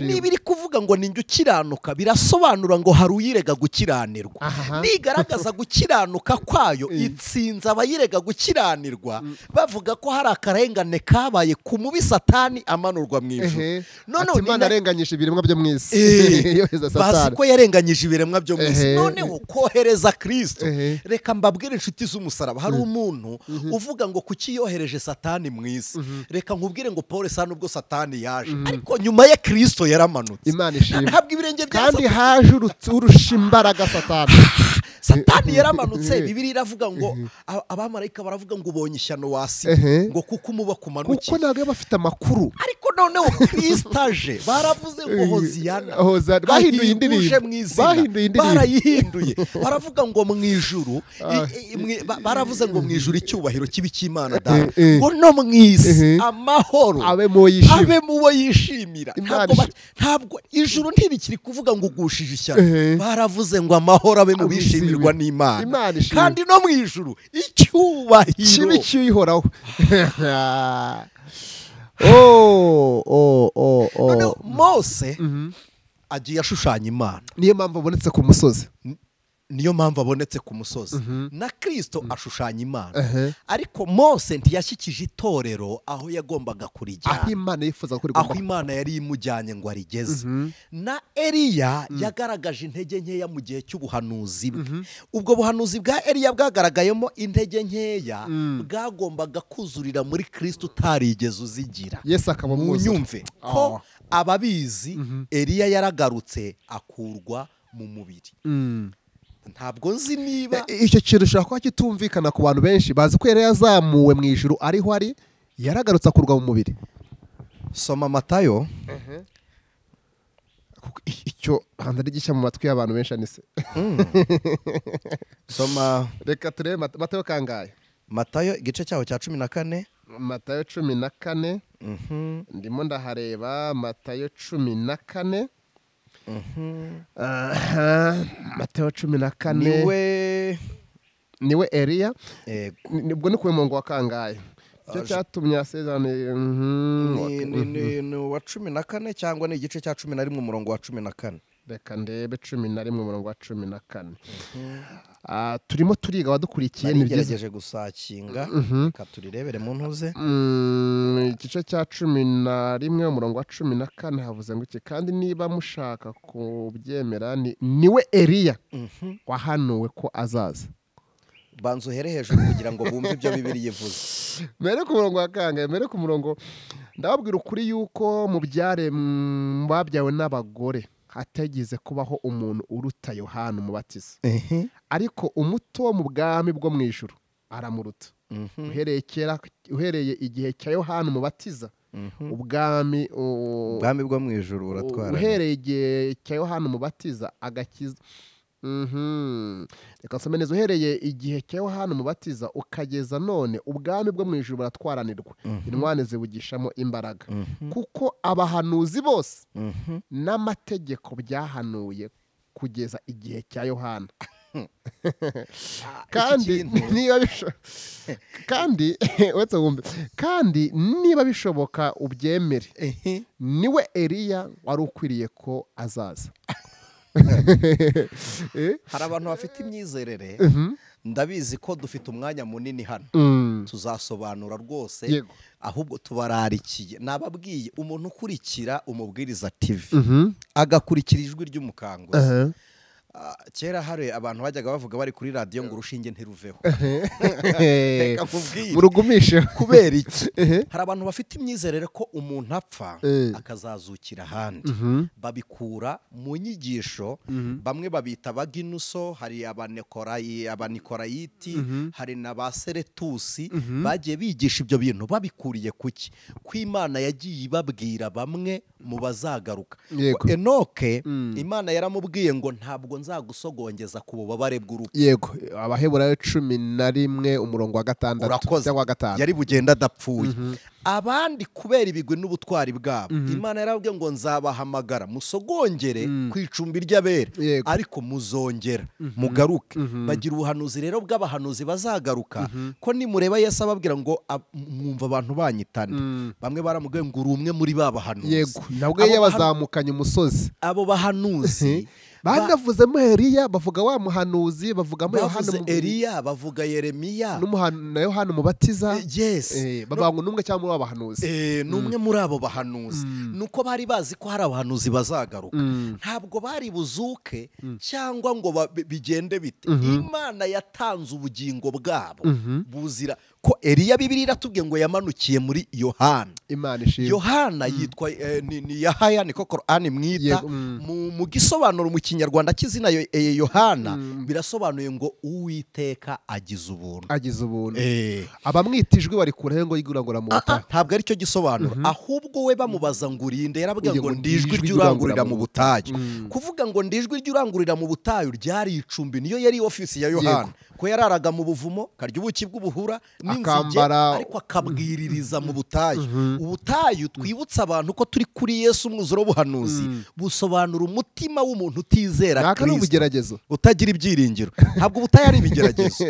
Niba iri kuvuga ngo ninjye ukiranuka, birasobanura ngo hari uyirega gukiranirwa. Nigaragaza gukiranuka kwayo itsinze abayirega gukiranirwa, bavuga ko hari akarengane kabaye ku mubi Satani amanurwa mu ijuru. Noneho Imana arenganyije ibiremwa byo mu isi. Bazi ko yarenganyije ibiremwa byo mu isi. Noneho kohereza Kristo. Reka mbabwire inshuti z'umusaraba, hari umuntu uvuga ngo kuki yohereje Satani mu isi. Reka nkubwire ngo Paul sa nubwo Satani yaje, ariko nyuma ye Kristo yaramanutse. Ntabwo ibirenge bya Satani kandi haje urusha imbaraga Satani. Satani yaramanutse. Bibiliya iravuga ngo abamarayika baravuga ngo ubonye ishyano wasi, ngo kuko umuba kumanukiye, kuko ntabwo bafite amakuru. Ariko noneho Kristo aje baravuze ngo Hoziyana, bahinduye indirimbo, barayihinduye, baravuga ngo mu ijuru, baravuze ngo mu ijuru icyubahiro kibi cy'Imana data, ngo no mu isi amahoro abe mu bo yishimira. Ntabwo ijuru ntibikiri kuvuga ngo ugushije ishyano, baravuze ngo amahoro abe mu bishimirwa n'Imana, kandi no mu ijuru icyubahiro kibi cy'ihoraho. Noneho Mose agiye ashushanya Imana. Niyo mpamvu abonetse ku musozi. Niyo mpamvu abonetse ku musozi. Na Kristo ashushanya Imana. Ariko Mose ntiyashyikije itorero aho yagombaga kurijyana, aho Imana yifuza ko rigomba, aho Imana yari imujyanye ngo arigeze. Na Eliya yagaragaje intege nkeya mu gihe cy'ubuhanuzi bwe. Ubwo buhanuzi bwa Eliya bwagaragayemo intege nkeya bwagombaga kuzurira muri Kristo utarigeze uzigira. Yesu akaba munyumve ko ababizi Eliya yaragarutse akurwa mu mubiri. Ntabwo nzi niba icyo kintu ushobora kuba kitumvikana ku bantu benshi bazi ko yari yazamuwe mu ijuru, ariho ari yaragarutse akurwa mu mubiri. Soma Matayo. Icyo hanze ari gishya mu matwi y'abantu benshi anise. Soma, reka turebe Matayo kangahe? Matayo igice cyaho cya 14. Matayo 14. Ndimo ndahareba Matayo 14. Matayo 14. Niwe Eliya. Nibwo ni ku murongo wa kangahe? Icyo cyatumye asezerano ni uwa 14 cyangwa ni igice cya 11 umurongo wa 14. Reka ndebe 11 umurongo wa 14. Turimo turiga abadukurikiye ni byiza nigerageje gusakinga reka turirebere mu ntuze. Igice cya 11 umurongo wa 14 havuze ngo iki: kandi niba mushaka kubyemera niwe Eliya wahanuwe ko azaza. Banza uhere hejuru kugira ngo bumve ibyo Bibiliya ivuze. Mere ku murongo wa kangahe? Mere ku murongo. Ndababwira ukuri yuko mu byare babyawe n'abagore hatagize kubaho umuntu uruta Yohana Umubatiza. Ariko umuto mu bwami bwo mu ijuru aramuruta. Uhereye igihe cya Yohana Umubatiza, ubwami bwo mu ijuru buratwara. Uhereye igihe cya Yohana Umubatiza agakiza. Reka nsome neza. Uhereye igihe cya Yohana Umubatiza ukageza none ubwami bwo mu ijuru buratwaranirwa, intwane zibugishamo imbaraga, kuko abahanuzi bose n'amategeko byahanuye kugeza igihe cya Yohana. Kandi niba bishoboka ubyemere, niwe Eliya wari ukwiriye ko azaza. Hari abantu bafite imyizerere, ndabizi ko dufite umwanya munini hano, tuzasobanura rwose, ahubwo tubararikiye. Nababwiye umuntu ukurikira Umubwiriza TV agakurikira ijwi ry'umukanguzi. Kera hari abantu bajyaga bavuga bari kuri radiyo ngo urushinge ntiruveho. Reka nkubwire murugumishe kubera iki? Hari abantu bafite imyizerere ko umuntu apfa akazazukira ahandi, babikura mu nyigisho. Bamwe babita abaginuso, hari abanikorayiti, hari na ba Seretusi, bagiye bigisha ibyo bintu babikuriye kuki? Ko Imana yagiye ibabwira bamwe mu bazagaruka. Enoke Imana yaramubwiye ngo ntabwo nzagusogongeza ku bubabare bw'urupfu. Yego, Abaheburayo 11 umurongo wa 6 cyangwa 5. Yari bugenda adapfuye. Abandi kubera ibigwi n'ubutwari bwabo, Imana yarababwiye ngo nzabahamagara musogongere ku icumbi ry'abera, ariko muzongera mugaruke. Bagira ubuhanuzi rero bw'abahanuzi bazagaruka, ko nimureba Yesu ababwira ngo mwumva abantu banyitana. Bamwe baramubwiye ngo uri umwe muri ba bahanuzi. Yego, nabwo yabazamukanye umusozi. Abo bahanuzi banavuzemo Eliya, bavuga wa muhanuzi, bavugamo Yohana, Eliya, bavuga Yeremiya na Yohana Umubatiza. Yes, bavuga ngo numwe cyangwa muri abahanuzi. Numwe muri abo bahanuzi. Nuko bari bazi ko hari abahanuzi bazagaruka. Ntabwo bari buzuke cyangwa ngo bigende bite. Imana yatanze ubugingo bwabo buzira ko Eliya. Bibiliya iratubwiye ngo yamanukiye muri Yohana. Imana ishimwe. Yohana yitwa ni Yahaya, niko Korani mwita. Mu gisobanuro mu Kinyarwanda cy'izina Yohana birasobanuye ngo Uwiteka agize ubuntu. Agize ubuntu. Abamwita ijwi bari kure ngo yigurangura mu butayu. Ntabwo ari cyo gisobanuro. Ahubwo we bamubaza ngo urinde, yarababwiye ngo ndi ijwi ry'urangurira mu butayu. Kuvuga ngo ndi ijwi ry'urangurira mu butayu ryari icumbi, niyo yari ofisi ya Yohana. Ko yararaga mu buvumo, karya ubuki bw'ubuhura n'inzige, ariko akabwiririza mu butayu. Ubutayu twibutsa abantu ko turi kuri Yesu umwuzuro w'ubuhanuzi, busobanura umutima w'umuntu utizera Kristo, utagira ibyiringiro. Ntabwo ubutayu ari ibigeragezo,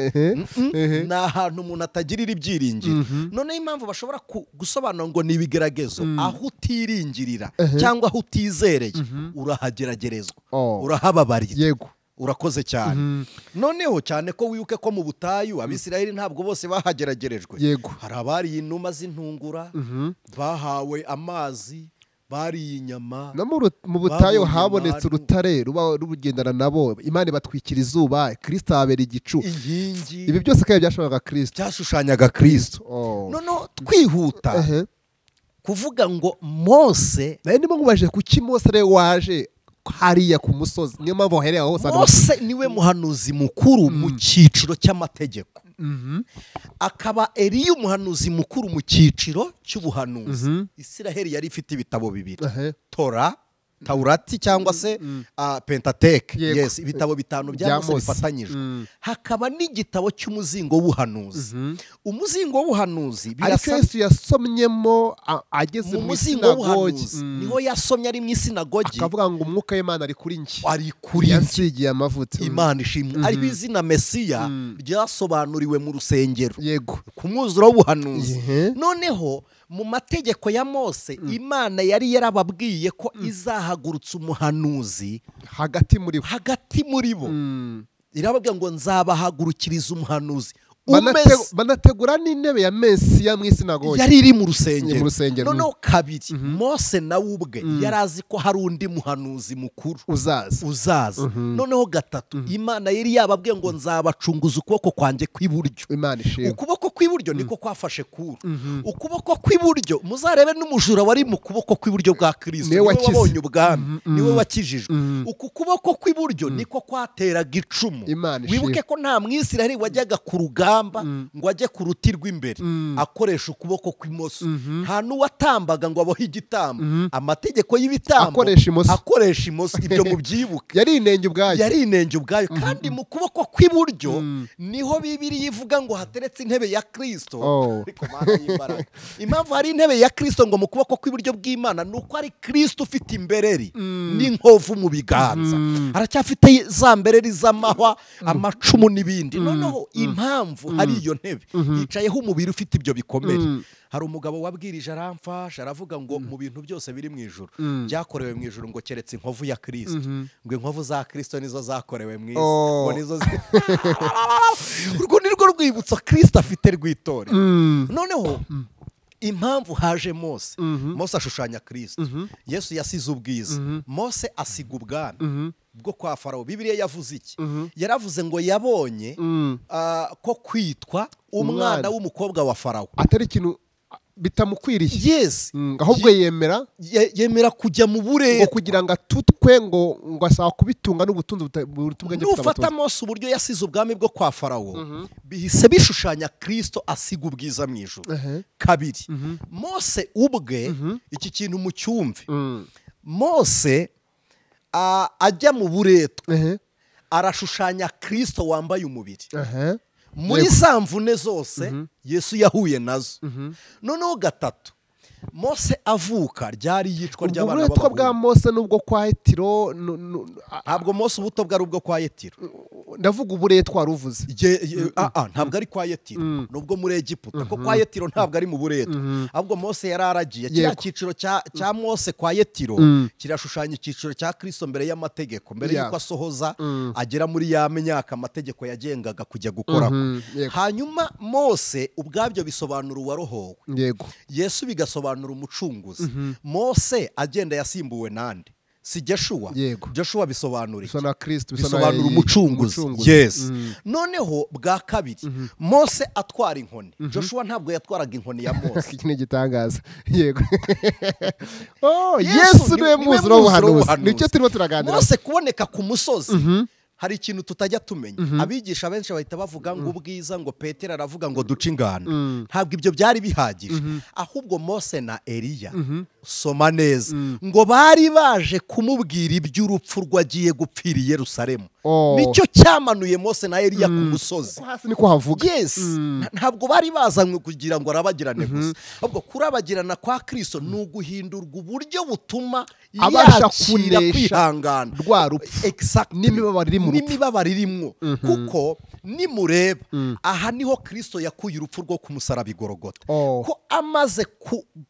ni ahantu umuntu atagirira ibyiringiro. Noneho impamvu bashobora gusobanura ngo ni ibigeragezo, aho utiringirira cyangwa aho utizereye urahageragerezwa, urahababarira. Yego, urakoze cyane. Noneho cyane ko wibuke ko mu butayu Abisirayeli ntabwo bose bahageragerejwe. Hari abariye inuma z'intungura, bahawe amazi, bariye inyama. No mu butayu habonetse urutare ruba rubugendana nabo, Imana ibatwikira izuba, Kristo abera igicu, inkingi. Ibi byose kandi byashushanyaga Kristo, byashushanyaga Kristo. Noneho twihuta kuvuga ngo Mose, nayo ndimo nkubaje kuki Mose ari waje hariya ku musozi, niyo mpamvu wahereye aho hose. Mose niwe muhanuzi mukuru mu cyiciro cy'amategeko, akaba Eliya umuhanuzi mukuru mu cyiciro cy'ubuhanuzi. Isiraheli yari ifite ibitabo bibiri, Tora Taurati cyangwa se Pentateuch, yes, ibitabo 5 bya Mose bifatanyijwe. Hakaba n'igitabo cy'umuzingo w'ubuhanuzi. Umuzingo w'ubuhanuzi birasa Yesu yasomyemo ageze mu sinagogi, niho yasomye ari mu isinagogi, akavuga ngo umwuka w'Imana ari kuri njye, ari kuri yansigiye amavuta. Imana ishimwe. Ari izina Mesiya ryasobanuriwe mu rusengero, yego, ku mwuzuro w'ubuhanuzi. Noneho mu mategeko ya Mose, Imana yari yarababwiye ko izahagurutsa umuhanuzi hagati muri bo, hagati muri bo. Irababwira ngo nzabahagurukiriza umuhanuzi. Banategura n'intebe ya Mesiya mu isinagogi yari iri mu rusengero. Noneho kabiri, Mose nawe ubwe yari azi ko hari undi muhanuzi mukuru uzaza. Noneho gatatu, Imana yari yababwiye ngo nzabacunguza ukuboko kwanjye kw'iburyo. Ukuboko kw'iburyo niko kwafashe kuru. Ukuboko kw'iburyo, muzarebe n'umujura wari mu kuboko kw'iburyo bwa Kristo, niwe wabonye ubwami, niwe wakijijwe. Uku kuboko kw'iburyo niko kwateraga icumu. Wibuke ko nta Mwisirayeli wajyaga ku rugamba ngo ajye ku ruti rw'imbere akoresha ukuboko kw'imoso. Nta n'uwatambaga ngo abohe igitambo. Amategeko y'ibitambo akoresha imoso. Ibyo mubyibuke. Yari inenge ubwayo, yari inenge ubwayo. Kandi mu kuboko kw'iburyo niho Bibiliya ivuga ngo hateretse intebe ya Kristo. Ariko Mana y'imbaraga, impamvu hari intebe ya Kristo ngo mu kuboko kw'iburyo bw'Imana ni uko ari Kristo ufite imbereri n'inkovu mu biganza. Aracyafite za mbereri z'amahwa, amacumu n'ibindi. Noneho impamvu hari iyo ntebe yicayeho umubiri ufite ibyo bikomere. Hari umugabo wabwirije aramfasha, aravuga ngo mu bintu byose biri mu ijuru byakorewe mu ijuru ngo keretse inkovu ya Kristo, ngo inkovu za Kristo nizo zakorewe mu isi, ngo nizo urwo ni rwo rwibutso Kristo afite rw'itorero. Noneho impamvu haje Mose, Mose ashushanya Kristo. Yesu yasize ubwiza, Mose asiga ubwami bwo kwa Farawo. Bibiliya yavuze iki? Yaravuze ngo yabonye ko kwitwa umwana w'umukobwa wa Farawo atari ikintu bitamukwiriye. Yes, ahubwo yemera yemera kujya mu burere kugira ngo atutwe, ngo asaba kubitunga n'ubutunzi butubwenge. Nufata Mose uburyo yasize ubwami bwo kwa Farawo, bihise bishushanya Kristo asiga ubwiza mu ijuru. Kabiri, Mose ubwe, iki kintu mucyumve, Mose ajya mu buretwa arashushanya Kristo wambaye umubiri. Muri za mvune zose Yesu yahuye nazo. Noneho gatatu, Mose avuka ryari yicwa ry'abana b'abahungu. Uburetwa bwa Mose nubwo kwa Yetiro, ntabwo Mose ubuto bwari ubwo kwa Yetiro. Ndavuga uburetwa ruvuze. Ntabwo ari kwa Yetiro, nubwo muri Egiputa, ko kwa Yetiro ntabwo ari mu buretwa. Ahubwo Mose yari aragiye. Kiriya cyiciro cya Mose kwa Yetiro kirashushanya icyiciro cya Kristo mbere y'amategeko, mbere y'uko asohoza agera muri ya myaka amategeko yagengaga kujya gukora. Hanyuma Mose ubwabyo bisobanura uwarohowe. Yego. Yesu bigasobanura umucunguzi. Mose agenda yasimbuwe nande? Si Joshua. Joshua bisobanura iki? Bisobanura umucunguzi. Yes. Noneho bwa kabiri, Mose atwara inkoni. Joshua ntabwo yatwaraga inkoni ya Mose. Iki ni igitangaza. Yego. Oh, Yesu niwe mwuzuro w'ubuhanuzi. Nicyo turimo turaganira. Mose kuboneka ku musozi, hari ikintu tutajya tumenya. Abigisha benshi bahita bavuga ngo ubwiza, ngo Petero aravuga ngo duce ingano. Ntabwo ibyo byari bihagije. Ahubwo Mose na Eliya, soma neza, ngo bari baje kumubwira iby'urupfu rwagiye gupfira i Yerusalemu. Nicyo cyamanuye Mose na Eliya ku musozi. Hasi niko havuga. Yes. Ntabwo bari bazanywe kugira ngo arabagirane gusa. Ahubwo kurabagirana kwa Kristo ni uguhindurwa uburyo butuma abasha kunesha kwihangana rwa rupfu. Exactly. N'imibabaro iri mu rupfu. N'imibabaro irimwo. Kuko nimureba aha niho Kristo yakuye urupfu rwo ku musaraba i Golgotha. Ko amaze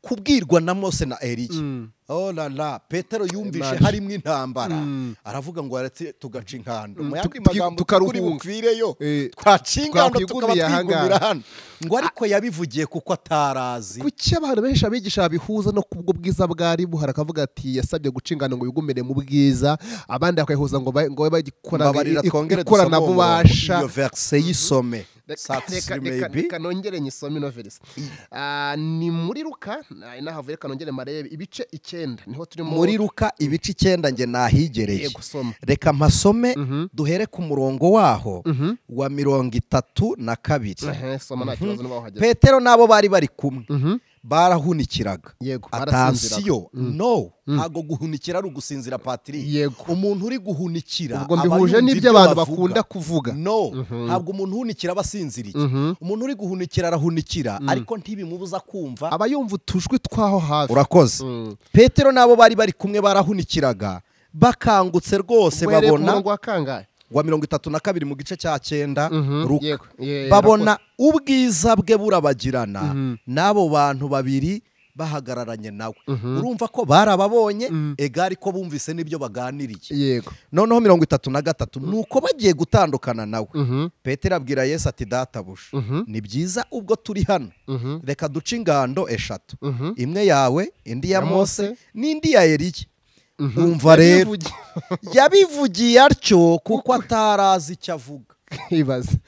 kubwirwa na Mose na Eliya. Oh la la, Petero yumvishe harimo intambara, aravuga ngo aretse tugaca inkando. Mu yandi magambo turi bupfireyo, twaca inkando tukaba twigumira hano. Ngo ariko yabivugiye kuko atarazi. Kuki abantu benshi abigisha bihuza no kubwo bwiza bwari buhara, akavuga ati yasabye guca ingano ngo yigumire mu bwiza, abandi bakayihuza ngo ngo bagikora ikorana bubasha. Iyo verse yisome. Reka nongere nyisome ino verse. Ni muri Luka, nahavuye reka nongere marebe ibice 9 niho turimo. Muri Luka ibice 9 nge nahigereye. Reka mpasome duhere ku murongo waho wa 32. Soma nta kibazo niba wahageze. Petero nabo bari bari kumwe Barahunikiraga. Yego. Attention, no, ntago guhunikira ari ugusinzira, Patrick. Umuntu uri guhunikira ubwo mbihuje n'ibyo abantu bakunda kuvuga. No, ntabwo umuntu uhunikira abasinziriye. Umuntu uri guhunikira arahunikira, ariko ntibimubuza kumva, aba yumva utujwi twaho hafi. Urakoze. Petero nabo bari kumwe barahunikiraga, bakangutse rwose babona wa 32 mu gice cya 9 Luka. Babona ubwiza bwe burabagirana n'abo bantu babiri bahagararanye nawe. Urumva ko barababonye egari ko bumvise n'ibyo baganiriye. Yego. Noneho 33 nuko bagiye gutandukana nawe. Petero abwira Yesu ati databuja, ni byiza ubwo turi hano, reka duce ingando 3, imwe yawe, indi ya Mose, n'indi ya Eliya. Umva rero yabivugiye atyo kuko atarazi icyo avuga. Ibaze.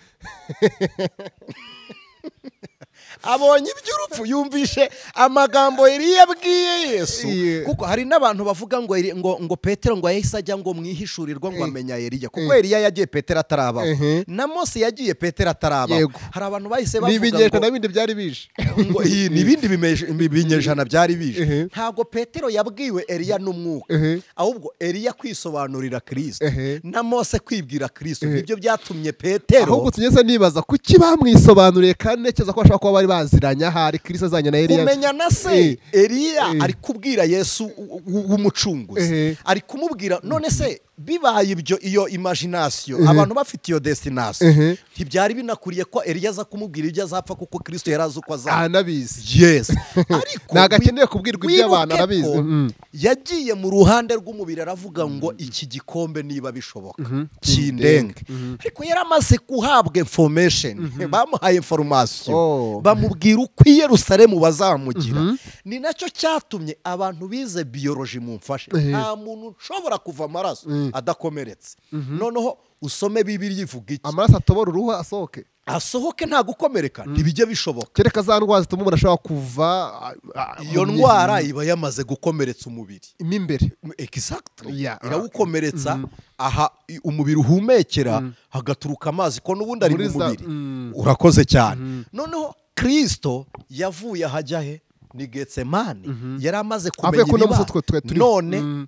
Abonye iby'urupfu, yumvishe amagambo Eliya yabwiye Yesu. Kuko hari n'abantu bavuga ngo ngo Petero ngo yahise ajya ngo mwihishurirwa ngo amenya Eliya, kuko Eliya yagiye Petero atarabaho, na Mose yagiye Petero atarabaho. Hari abantu bahise bavuga ngo n'ibindi byari bije, ngo n'ibindi binyejana byari bije. Ntabwo Petero yabwiwe Eliya n'umwuka, ahubwo Eliya kwisobanurira Kristo na Mose kwibwira Kristo, nibyo byatumye Petero. Ahubwo tunyese nibaza kuki bamwisobanuriye, kandi ntekereza ko bashobora kuba bari baziranya hari Kristo azanye na Eliya. Kumenya na se Eliya ari kubwira Yesu w'umucunguzi, ari kumubwira. None se bibaye ibyo, iyo imagination abantu bafite iyo destination, ntibyari binakuriye ko Eliya aza kumubwira ibyo azapfa, kuko Kristo yarazi uko azapfa. Anabizi. Yes. Ariko nagakeneye kubwirwa ibyo abantu arabizi. Yagiye mu ruhande rw'umubiri aravuga ngo iki gikombe niba bishoboka kindenge. Ariko yaramaze kuhabwa information, bamuhaye information, bamubwira uko i Yerusalemu bazamugira. Ni nacyo cyatumye abantu bize biology mumfashe, nta muntu ushobora kuva amaraso adakomeretse. Noneho usome Bibiliya ivuga iki? Amaraso atobora uruhu asohoke. Asohoke nta gukomereka, ntibijye bishoboka. Kereka za ndwara zituma umuntu ashobora kuva, iyo ndwara iba yamaze gukomeretsa umubiri imbere. Exactly. Irawukomeretsa, aha umubiri uhumekera hagaturuka amazi ko n'ubundi ari mu mubiri. Urakoze cyane. Noneho Kristo yavuye ahajya he? Ni Getsemani. Yari amaze kumenya ibiba, none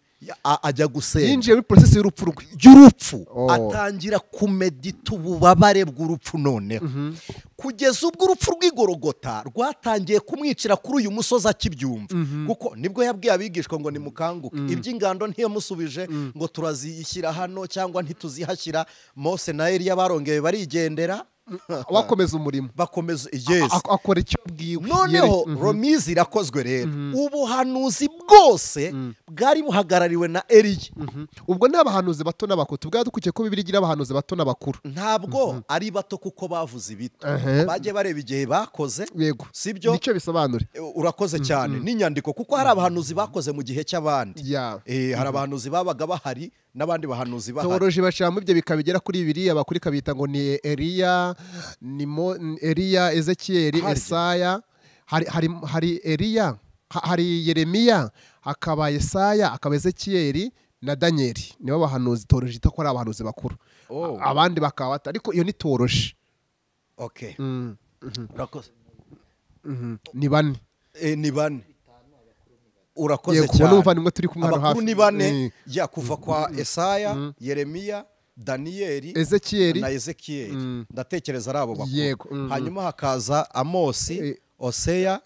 ajya gusenga. Yinjiye muri process y'urupfu rwe. Y'urupfu. Atangira kumedita ububabare bw'urupfu noneho. Kugeza ubwo urupfu rw'igorogota rwatangiye kumwicira kuri uyu musozi akibyumva. Kuko nibwo yabwiye abigishwa ngo nimukanguke. Iby'ingando ntiyamusubije ngo turazishyira hano cyangwa ntituzihashyira. Mose na Eliya barongeye barigendera. Bakomeza umurimo, bakomeza. Yes, akora icyo abwiwe. Noneho romizi irakozwe rero. Ubuhanuzi bwose bwari buhagarariwe na Eliya. Ubwo ni abahanuzi bato n'abakuru. Tubwa dukukiye ko Bibiliya igira abahanuzi bato n'abakuru. Ntabwo ari bato kuko bavuze ibito, bagiye bareba igihe bakoze. Yego, sibyo nicyo bisobanure. Urakoze cyane. N'inyandiko, kuko hari abahanuzi bakoze mu gihe cy'abandi. Hari abahanuzi babaga bahari n'abandi bahanuzi bahari. Teoloji bashiramo ibyo bikabigera kuri Bibiliya, bakuri kabita ngo ni Eliya, ni Eliya, Ezekiel, Esaya, hari Eliya, hari Yeremiya, hakaba Yesaya, hakaba Ezekiel na Daniel. Nibo bahanuzi teoloji itakora abahanuzi bakuru. Abandi bakaba, ariko iyo ni teoloji. Okay. Urakoze. Ni bane. Ni bane. Urakoze cyane. N'umuvandimwe turi kumwe hano hafi. Abakuru ni bane, ya kuva kwa Esaya, Yeremiya, Danieli, Ezekiel na Ezekiel. Ndatekereza ari abo bakuru. Hanyuma hakaza Amosi, Oseya,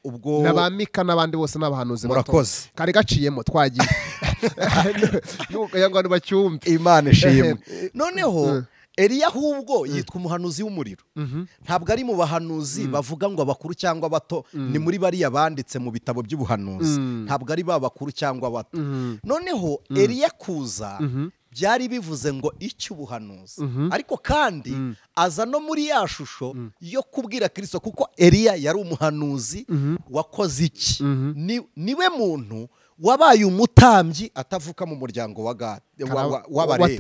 ubwo n'abamika n'abandi bose n'abahanuzi bato. Murakoze. Kari gaciyemo twagiye. Nuko yango abantu bacyumve. Imana ishimwe. Noneho Eliya ahubwo yitwa umuhanuzi w'umuriro. Ntabwo ari mu bahanuzi bavuga ngo abakuru cyangwa abato, ni muri bariya banditse mu bitabo by'ubuhanuzi. Ntabwo ari ba bakuru cyangwa abato. Noneho Eliya kuza byari bivuze ngo icy'ubuhanuzi. Ariko kandi aza no muri ya shusho yo kubwira Kristo, kuko Eliya yari umuhanuzi wakoze iki? Niwe muntu wabaye umutambyi atavuka mu muryango wa Gadi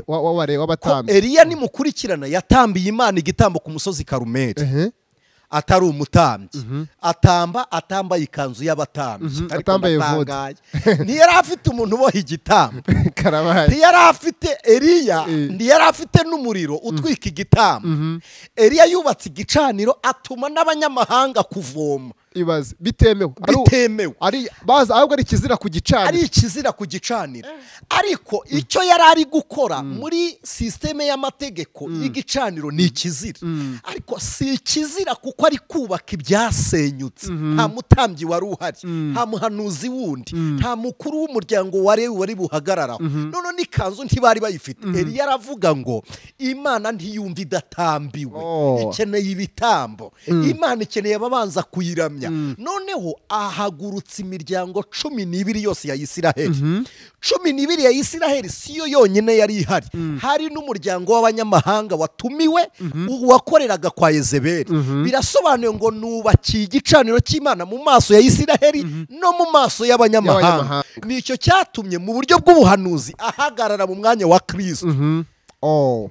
w'Abalewi w'abatambyi. Eliya nimukurikirana yatambiye Imana igitambo ku musozi Karumeli. Atari umutambyi, atamba atambaye ikanzu y'abatambyi, atambaye evodi. Ntiyari afite umuntu uboha igitambo, ntiyari afite Eliya, ntiyari afite n'umuriro utwika igitambo. Eliya yubatse igicaniro atuma n'abanyamahanga kuvoma. Ibaze bitemewe. Bitemewe. Ari baza ahubwo ari ikizira ku gicaniro. Ari ikizira ku gicaniro. Ariko icyo yari ari gukora muri systeme y'amategeko y'igicaniro ni ikizira. Ariko si ikizira kuko ari kubaka ibyasenyutse. Nta mutambyi wari uhari, nta muhanuzi wundi, nta mukuru w'umuryango wari wari buhagararaho. None n'ikanzu ntibari bayifite. Eliya aravuga ngo Imana ntiyumva idatambiwe. Ikeneye ibitambo. Imana ikeneye ababanza kuyiramya. Noneho ahagurutse imiryango 12 yose ya Isiraheli. 12 ya Isiraheli siyo yonyine yari ihari. Hari n'umuryango w'abanyamahanga watumiwe wakoreraga kwa Yezebeli. Birasobanuye ngo nubakiye igicaniro cy'Imana mu maso ya Isiraheli no mu maso y'abanyamahanga. Nicyo cyatumye mu buryo bw'ubuhanuzi ahagarara mu mwanya wa Kristo. Oh.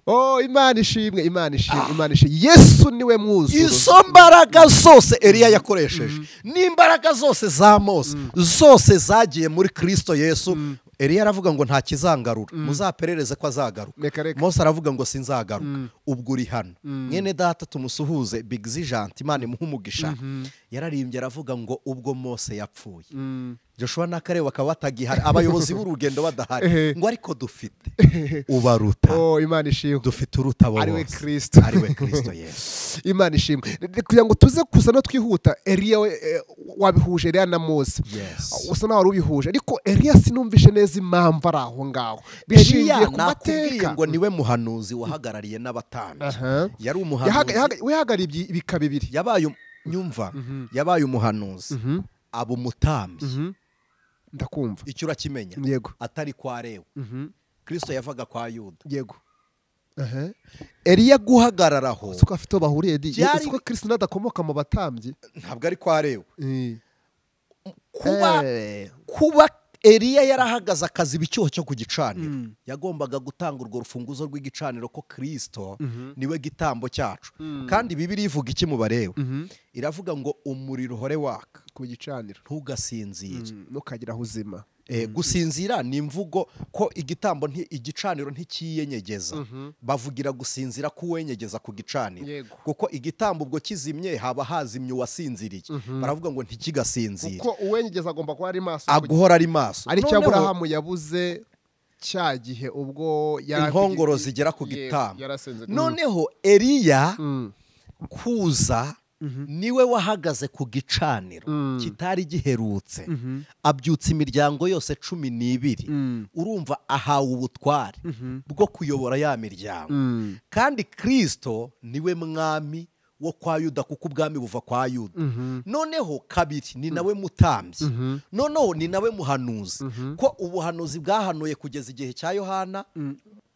Oh, Imana ishimwe, Imana ishimwe, Imana ishimwe. Yesu niwe mwuzuro. Izo mbaraga zose Eliya yakoresheje n'imbaraga zose za Mose zose zagiye muri Kristo Yesu. Eliya aravuga ngo nta kizangarura, muzaperereze ko azagaruka. Mose aravuga ngo sinzagaruka. Ubwo uri hano. Mwene data tumusuhuze Big Zigant, Imana imuhe umugisha. Yararimbye aravuga ngo ubwo Mose yapfuye, Joshua na Kalebu bakaba batagihari, abayobozi b'urugendo badahari, ngo ariko dufite ubaruta. Oh, Imana ishimwe. Dufite uruta bo ariwe Kristo. Ariwe Kristo Yesu. Imana ishimwe. Kugira ngo tuze kusa no twihuta, Eliya wabihuje Eliya na Mose. Usa naho ubihuje, ariko Eliya sinumvishe neza impamvu ari aho ngaho. Bishingiye ku mateka ngo niwe muhanuzi wahagarariye n'abatambyi. Yari umuhanuzi. Wehagarariye ibika bibiri. Yabaye nyumva, yabaye umuhanuzi. Abo mutambyi. Ndakumva. Icyo urakimenya. Yego. Atari kwa Lewi. Kristo yavaga kwa Yuda. Yego. Eliya guhagararaho. Siko afite bahuriye di. Siko Kristo nadakomoka mu batambyi. Ntabwo ari kwa Lewi. Kuba Eliya yarahagaze akaziba icyuho cyo ku gicaniro. Yagombaga gutanga urwo rufunguzo rw'igicaniro ko Kristo niwe gitambo cyacu. Kandi Bibiliya ivuga iki mu Balewi? Iravuga ngo umuriro uhore waka ku gicaniro, ntugasinzire, ntukagira aho uzima. Gusinzira ni imvugo ko igitambo igicaniro ntikiyenyegeza. Bavugira gusinzira kuwenyegeza ku gicaniro, kuko igitambo ubwo kizimye haba hazimye uwasinziriye. Baravuga ngo ntikigasinzire, kuko uwenyegeza agomba kuba ari maso, aguhora ari maso. Ari cyo Aburahamu yabuze cya gihe ubwo inkongoro zigera ku gitambo. Noneho Eliya kuza niwe wahagaze ku gicaniro kitari giherutse, abyutsa imiryango yose 12. Urumva ahawe ubutware bwo kuyobora ya miryango. Kandi Kristo niwe mwami wo kwa Yuda, kuko ubwami buva kwa Yuda. Noneho kabiri ni nawe mutambyi, noneho ni nawe muhanuzi, ko ubuhanuzi bwahanuye kugeza igihe cya Yohana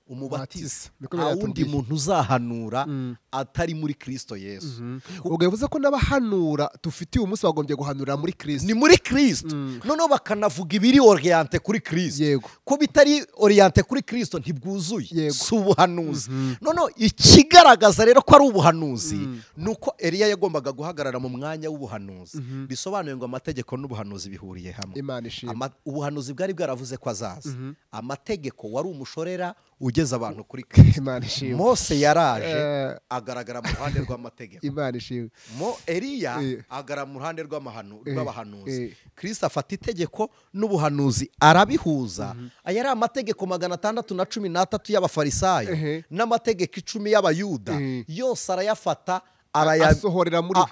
umubatiza. Nta wundi muntu uzahanura atari muri Kristo Yesu. Ubwo bivuze ko n'abahanura dufitiye umunsi bagombye guhanura muri Kristo. Ni muri Kristo. Noneho bakanavuga ibiri oriente kuri Kristo. Ko bitari oriente kuri Kristo ntibwuzuye, si ubuhanuzi. Noneho ikigaragaza rero ko ari ubuhanuzi nuko Eliya yagombaga guhagarara mu mwanya w'ubuhanuzi. Bisobanuye ngo amategeko n'ubuhanuzi bihuriye hamwe. Ubuhanuzi bwari bwaravuze ko azaza. Amategeko wari umushorera ugeza abantu kuri Kristo. Mose yaraje agaragara mu ruhande rw'amategeko. Imana ishimwe. Mo Eliya agaragara mu ruhande rw'abahanuzi. Kristo afata itegeko n'ubuhanuzi arabihuza. Aya ari amategeko 613 y'abafarisayo n'amategeko 10 y'abayuda, yose arayafata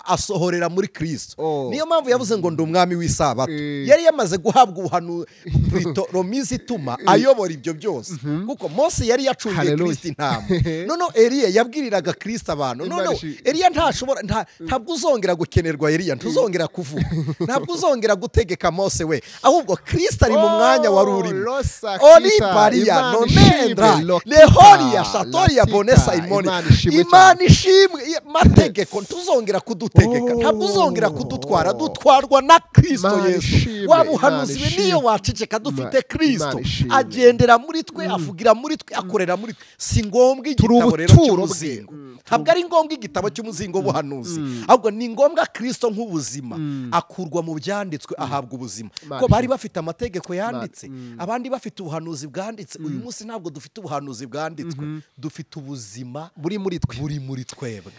asohorera muri Kristo. Niyo mpamvu yavuze ngo ndi umwami w'isabato. Yari yamaze guhabwa ubuhanuzi romizi ituma ayobora ibyo byose, kuko Mose yari yacungiye Kristo intama. Noneho Eliya yabwiriraga Kristo abantu. Noneho Eliya ntashobora, ntabwo uzongera gukenerwa Eliya, ntuzongera kuvuga, ntabwo uzongera gutegeka Mose we, ahubwo Kristo ari mu mwanya wari urimo. Oliparia nomendra lehoria shatoria bonesa imoni. Imana ishimwe. Matege ntuzongera kudutegeka, ntabwo uzongera kudutwara, dutwarwa na Kristo Yesu. Wa buhanuzi we niyo waceceka, dufite Kristo agendera muri twe, avugira muri twe, akorera muri twe. Si ngombwa igitabo rero cy'umuzingo, ntabwo ari ngombwa igitabo cy'umuzingo w'ubuhanuzi, ahubwo ni ngombwa Kristo nk'ubuzima akurwa mu byanditswe ahabwa ubuzima. Ko bari bafite amategeko yanditse, abandi bafite ubuhanuzi bwanditse. Uyu munsi ntabwo dufite ubuhanuzi bwanditswe, dufite ubuzima buri muri twe, buri muri twebwe.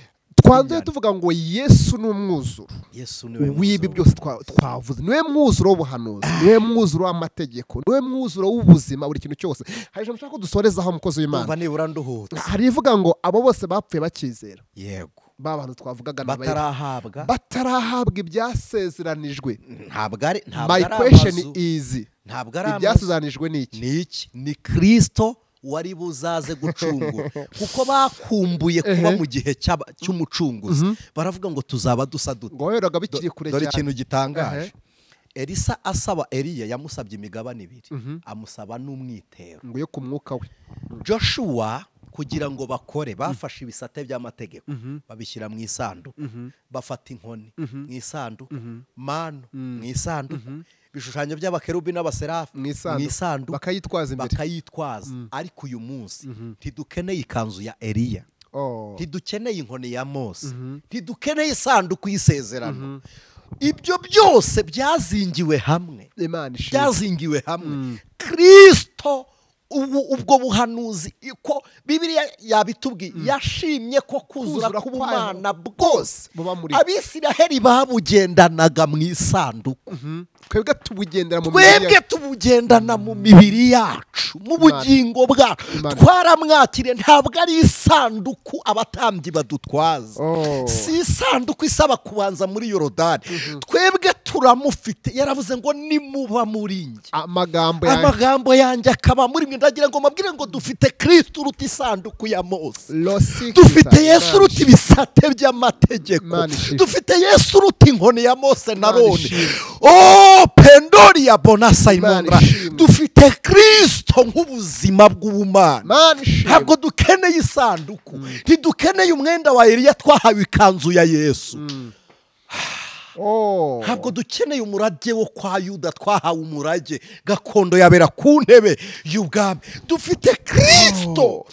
Twanzuye tuvuga ngo Yesu ni umwuzuro w'ibi byose twavuze, niwe mwuzuro w'ubuhanuzi, niwe mwuzuro w'amategeko, niwe mwuzuro w'ubuzima, buri kintu cyose. Hari ijambo nshaka ko dusorezaho, mukozi w'Imana. Umva nibura nduhutse. Hari ivuga ngo abo bose bapfuye bakizera, yego, ba bantu twavugaga batarahabwa ibyasezeranijwe. Ntabwo ari My question is, ntabwo ari ibyasezeranijwe ni iki? Ni iki? Ni Kristo wari buzaze gucungura, kuko bakumbuye kuba mu gihe cy'umucunguzi. Baravuga ngo tuzaba dusa dute. Dore ikintu gitangaje, Elisa asaba Eliya, yamusabye imigabane ibiri, amusaba n'umwitero ngo yo ku mwuka we. Joshua kugira ngo bakore, bafashe ibisate by'amategeko babishyira mu isanduku, bafata inkoni mu isanduku, manu mu isanduku, ibishushanyo by'abakerubi n'abaserafi mu isanduku, bakayitwaza imbere, bakayitwaza. Ariko uyu munsi ntidukeneye ikanzu ya Eliya, ntidukeneye inkoni ya Mose, ntidukeneye isanduku y'isezerano. Ibyo byose byazingiwe hamwe, byazingiwe hamwe. Kristo ubwo buhanuzi ko Bibiliya yabitubwiye, yashimye ko kuzura k'ubumana bwose Abisiraheli babugendanaga mu isanduku, twebwe tubugendana mu mibiri yacu, mu bugingo bwacu. Twaramwakiriye. Ntabwo ari isanduku abatambyi badutwaza, si isanduku isaba kubanza muri Yorodani. Twebwe turamufite. Yaravuze ngo nimuba muri njye, amagambo yanjye akaba muri mwe. Ndagira ngo mabwire ngo dufite Kristo uruta isanduku ya Mose, dufite Yesu uruta ibisate by'amategeko, dufite Yesu uruta inkoni ya Mose na Aroni. Oh, pendoria bonasa imondra. Dufite Kristo nk'ubuzima bw'ubumana. Ntabwo dukeneye isanduku, ntidukeneye umwenda wa Eliya, twahawe ikanzu ya Yesu. Ntabwo dukeneye umurage wo kwa Yuda, twahawe umurage gakondo yabera ku ntebe y'ubwami. Dufite Kristo.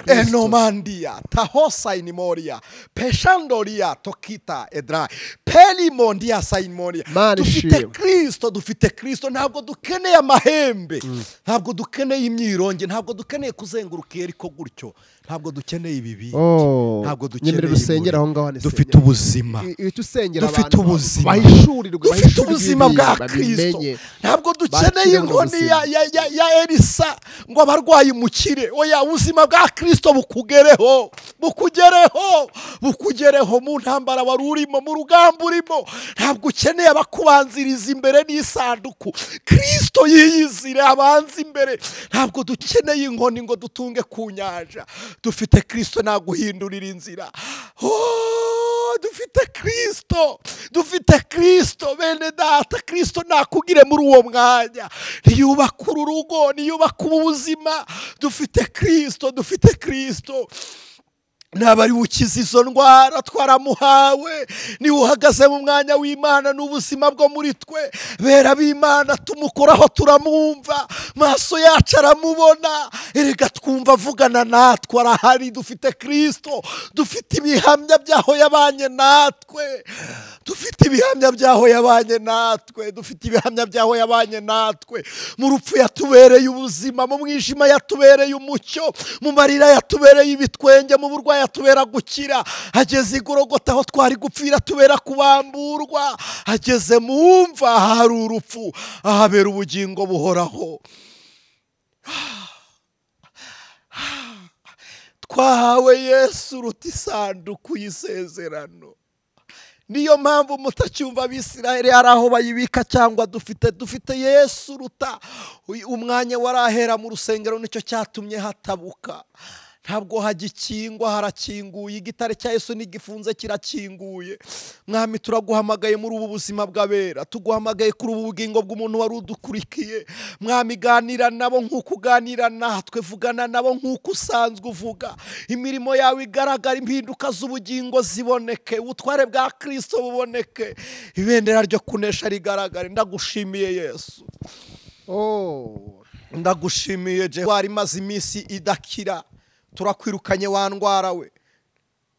Enomandia tahosainimoria peshandoria tokita edra pelimondia sainimoria. Dufite Kristo, dufite Kristo. Ntabwo dukeneye amahembe, ntabwo dukeneye imyironge, ntabwo dukeneye kuzenguruka Yeriko gutyo, ntabwo dukeneye ibibi, ntabwo dukeneye. Dufite ubuzima, dufite ubuzima, dufite ubuzima bwa Kristo. Ntabwo dukeneye inkoni ya Elisa ngo abarwayi mukire. Oya, ubuzima bwa Kristo bukugereho, bukugereho, bukugereho mu ntambara wari urimo, mu rugamba urimo. Ntabwo ukeneye abakubanziriza imbere n'isanduku. Kristo yiyizire abanza imbere. Ntabwo dukeneye inkoni ngo dutunge ku nyanja. Dufite Kristo naguhindurira inzira. Dufite Kristo, dufite Kristo. Bene data, Kristo nakugire muri uwo mwanya. Ntiyubaka uru rugo, ntiyubaka ubuzima. Dufite Kristo, dufite Kristo. Ntabwo ari ukiza izo ndwara, twaramuhawe. Niwe uhagaze mu mwanya w'Imana n'ubuzima bwo muri twe. Bera b'Imana tumukoraho, turamwumva, maso yacu aramubona. Erega twumva avugana natwe, arahari. Dufite Kristo, dufite ibihamya by'aho yabanye natwe, dufite ibihamya by'aho yabanye natwe, dufite ibihamya by'aho yabanye natwe. Mu rupfu yatubereye ubuzima, mu mwijima yatubereye umucyo, mu marira yatubereye ibitwenge, mu burwayi atubera gukira. Ageze igorogota aho twari gupfira tubera kubamburwa. Ageze mu mva hari urupfu, ahabera ubugingo buhoraho. Twahawe Yesu uruta isanduku y'isezerano. Niyo mpamvu mutacyumva Abisiraheli hari aho bayibika, cyangwa dufite Yesu uruta umwanya warahera mu rusengero. Nicyo cyatumye hatabuka. Ntabwo hagikingwa, harakinguye. Igitare cya Yesu ntigifunze, kirakinguye. Mwami, turaguhamagaye muri ubu buzima bw'abera, tuguhamagaye kuri ubu bugingo bw'umuntu wari udukurikiye. Mwami, ganira nabo nk'uko uganira natwe, vugana nabo nk'uko usanzwe uvuga. Imirimo yawe igaragara, impinduka z'ubugingo ziboneke, ubutware bwa Kristo buboneke, ibendera ryo kunesha rigaragare. Ndagushimiye Yesu. Ndagushimiye Jehova. Wari maze iminsi idakira, turakwirukanye wa ndwara we.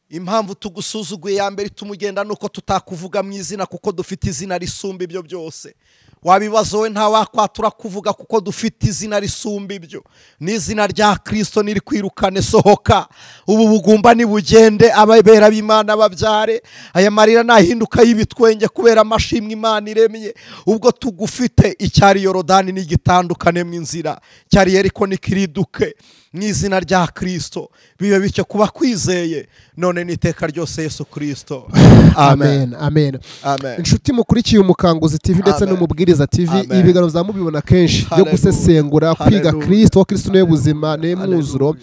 Impamvu tugusuzuguye ya mbere tumugenda nuko tutakuvuga mu izina, kuko dufite izina risumba ibyo byose. Wabibazo we nta wakwatura kuvuga kuko dufite izina risumba ibyo, n'izina rya Kristo niri kwirukane. Sohoka ubu bugumba nibugende, ababera b'Imana babyare. Aya marira nahinduka y'ibitwenge kubera amashimwe Imana iremye. Ubwo tugufite icyari Yorodani nigitandukane mu inzira, cyari Yeriko nikiriduke mu izina rya Kristo. Bibe bityo kuba kwizeye none n'iteka ryose Yesu Kristo. Amen, amen, amen. Inshuti mukurikiye Umukanguzi TV ndetse n'Umubwiriza TV, ibiganiro bya mubibona kenshi byo gusesengura, kwiga Kristo, Kristo niwe buzima, niwe mwuzuro.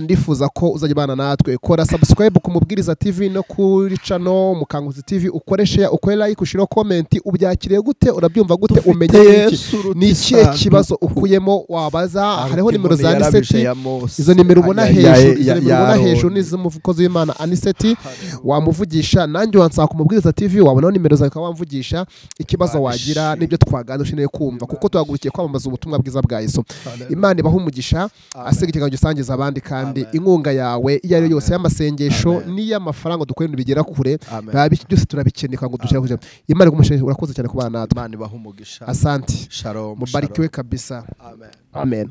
Ndifuza ko uzajya bana natwe. Kora subscribe ku Mubwiriza TV no kuri channel Umukanguzi TV, ukore share, ukore like, ushire comment. Ubyakiriye gute? Urabyumva gute? Umenye iki? Ni ikihe kibazo ukuyemo wabaza? Hariho nimero za Aniseti, izo nimero ubona hejuru, izo nimero ubona hejuru ni iz'umukozi w'Imana Aniseti, wamuvugisha. Nanjye wansaba ku Mubwiriza TV, wabonaho nimero zawe ukaba wamvugisha ikibazo wagira n'ibyo twaganira ukeneye kumva, kuko tuhagurukiye kwamamaza ubutumwa bwiza bwa Yesu. Imana ibahe umugisha, asiga ikiganiro gisangiza abandi, kandi inkunga yawe iyo ari yo yose y'amasengesho n'iy'amafaranga dukora ibintu bigera kure, byose turabikeneye ngo dushyire kujya. Imana igumushe, urakoze cyane kubana natwe. Imana ibahe umugisha. Asante. Shalom. Mubarikiwe kabisa. Amen. Amen.